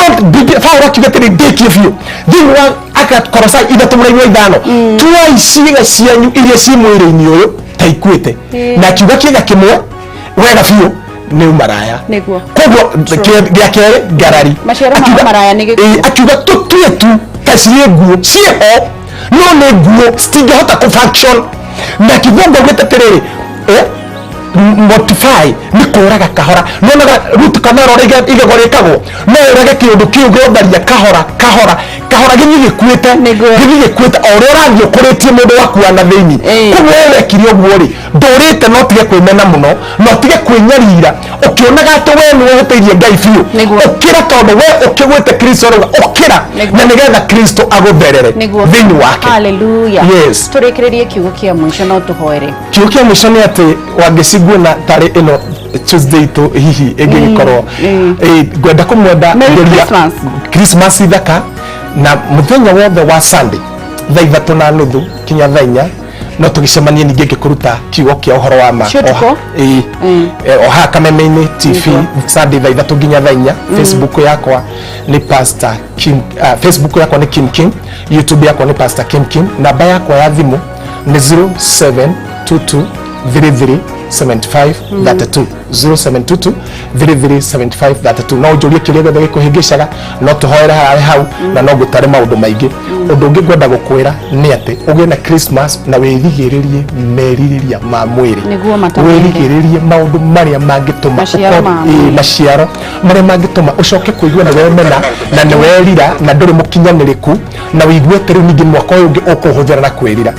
Paũlũ akiuga atĩrĩ, ndĩkie biũ thĩinĩ wa Akolosai 3:5, tuai ciĩga cianyu iria ciĩ mwĩrĩ-inĩ ũyũ ta ikuĩte. Na akiuga kĩga kĩmwe wega biũ nĩ ũmaraya. Koguo gĩa kerĩ, ngarari. Maciaro ma ũmaraya nĩ gĩkuũ. Akiuga tũtue tu ta ciĩ nguo, ciĩ ho no nĩ nguo, citingĩhota kũ function. Na kĩthũngũ augĩte atĩrĩrĩ, mortify nĩ kũraga kahora. Nĩonaga root canal ũrĩa igego rĩkagwo, no ũrage kĩũndũ kĩu gĩotharia kahora kahora kahora, gĩthiĩ gĩkuĩte, gĩthiĩ gĩkuĩte o ũrĩa ũrathiĩ ũkũrĩtie mũndũ waku wa na thĩinĩ. Koguo we wekire ũguo rĩ, ndũrĩte, no tige kwĩmena mũno, no tige kwĩnyarira ũkĩonaga atĩ we nĩwe ũhĩtĩirie Ngai biũ. Ũkĩra, tondũ we ũkĩgwĩte Kristo rauga ũkĩra, na nĩgetha Kristo agũtherere thĩinĩ wake. Hallelujah. Yes. Tũrĩkĩrĩrie kiugo kĩa mũico, no tũhoere. Kiugo kĩa mũico nĩ atĩ wangĩciguona tarĩ ĩno Tuesday itũ hihi ĩngĩgĩkorwo, ngwenda kũmwenda Merry geria Christmas. Christmas thaka, na mũthenya wothe wa Sunday thaa 3:30 kinya thaa 4 no tũgĩcemanie ningĩ ngĩkũruta kiugo kĩa ũhoro wa ma. Cia ũtukũ? Ĩĩ. O haha Kameme-inĩ TV, Sunday thaa 3 nginya thaa 4. Facebook yakwa nĩ Pastor Kim, Facebook yakwa nĩ Kim Kim, YouTube yakwa nĩ Pastor Kim Kim. Namba yakwa ya thimũ nĩ 0722 33 75 32, 0722 33 75 32. No ũnjũrie kĩrĩa gĩothe gĩkũhĩngĩcaga, no tũhoere harĩ hau na no ngũtare maũndũ maingĩ. Ũndũ ũngĩ ngwenda gũkwĩra nĩ atĩ ũgĩe na Christmas na wĩrigĩrĩrie merirĩria ma mwĩrĩ. Nĩguo matamende. Wĩrigĩrĩrie maũndũ marĩa mangĩtũma Maciaro ma mwĩrĩ. Maciaro marĩa mangĩtũma ũcoke kũigua nĩ wemena na nĩ werira na ndũrĩ mũkinyanĩrĩku, na wĩigue atĩ rĩu ningĩ mwaka ũyũ ũngĩ ũkũhũthĩra na kwĩrira.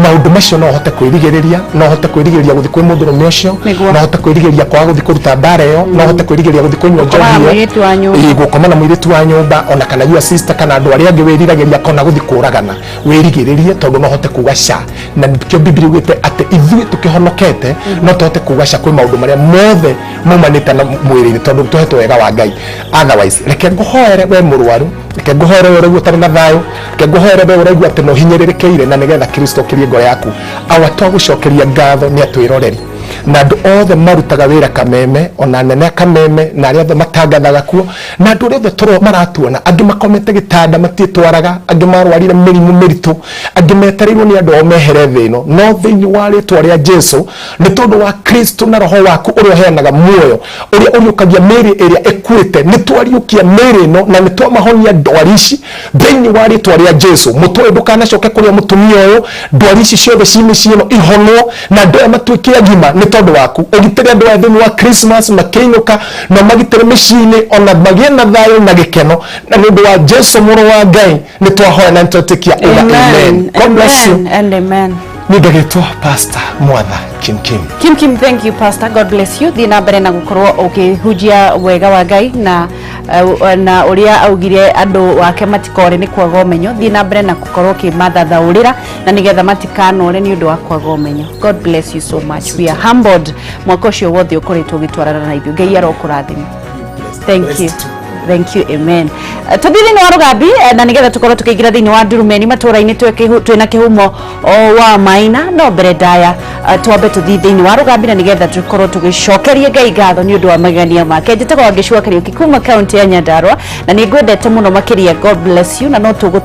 Maũndũ macio no ũhote kwĩrigĩrĩria, no ũhote kwĩrigĩrĩria gũthiĩ kwĩ mũndũrũme ũcio, no ũhote kwĩrigĩrĩria kwaga gũthiĩ kũruta mbara ĩyo, no ũhote kwĩrigĩrĩria gũthiĩ kũnyua Gũkoma na njohi ĩyo. mũirĩtu wa nyũmba. Ĩĩ, gũkoma na mũirĩtu wa nyũmba, ona kana your sister kana andũ arĩa angĩ wĩriragĩria, kana gũthiĩ kũragana. Wĩrigĩrĩrie, tondũ no ũhote kuga ca, na nĩkĩo Bibilia ĩugĩte atĩ ithuĩ tũkĩhonokete no tũhote kuga ca kwĩ maũndũ marĩa mothe maumanĩte na mwĩrĩ-inĩ, tondũ tũhetwo wega wa Ngai. Otherwise, reke ngũhoere we mũrwaru. Reke ngũhoere we ũraigua ũtarĩ na thayũ. Reke ngũhoere we ũraigua atĩ no hinyĩrĩrĩkĩire, na nĩgetha Kristo okĩrie ngoro yaku. Awa, twagũcokeria ngatho nĩ atwĩroreri na andũ othe marutaga wĩra Kameme, ona anene a Kameme na arĩa othe matangathaga kuo, na andũ arĩa othe tũro maratuona. Angĩ makomete gĩtanda matiĩtwaraga, angĩ marwarire mĩrimũ mĩritũ, angĩ metereirwo nĩ andũ ao mehere thĩ ĩno. No thĩinĩ wa rĩtwa rĩa Jesu, nĩ tondũ wa Kristo na roho waku ũrĩa ũheanaga muoyo, ũrĩa ũriũkagia mĩĩrĩ ĩrĩa ĩkuĩte, nĩ twariũkia mĩĩrĩ ĩno na nĩ twamahonia ndwari ici thĩinĩ wa rĩtwa rĩa Jesu. Mũtwe ũyũ ndũkanacoke kũrĩa mũtumia ũyũ. Ndwari ici ciothe ci mĩciĩ ĩno ihonwo na andũ aya matuĩke agima nĩ tondũ waku. Ũgitĩre andũ aya thĩinĩ wa Christmas makĩinũka, na magitĩre mĩciĩ-inĩ, ona magĩe na thayũ na gĩkeno. Na nĩ ũndũ wa Jesu mũrũ wa Ngai nĩ twahoya na nĩ twetĩkia. Uga amen. God bless you. Amen and amen. Niĩ ngagĩtwo Pastor Mwatha Kim Kim. Kim Kim, thank you, Pastor. God bless you. Thiĩ na mbere na gũkorwo ũkĩhunjia wega wa Ngai na ũrĩa augire andũ wake matikore nĩ kwaga ũmenyo. Thiĩ na mbere na gũkorwo ũkĩmathathaũrĩra na nĩgetha matikanore nĩ ũndũ wa kwaga ũmenyo. God bless you so much. We are humbled. Mwaka ũcio wothe ũkoretwo ũgĩtwarana na ithuĩ. Ngai arokũrathima. Thank you. Thank you, amen. Tũthiĩ thĩinĩ wa rũgambi na nĩgetha tũkorwo tũkĩingĩra thĩinĩ wa ndurumeni matũũra-inĩ twĩna kĩhumo o wa maina. No mbere ndaya twambe tũthiĩ thĩinĩ wa rũgambi na nĩgetha tũkorwo tũgĩcokerie Ngai ngatho nĩ ũndũ wa magegania make. Njĩtagwo Wangĩcua Kariũki kuma kaunti ya Nyandarua na nĩ ngwendete mũno makĩria. God bless you na no tũgũtũ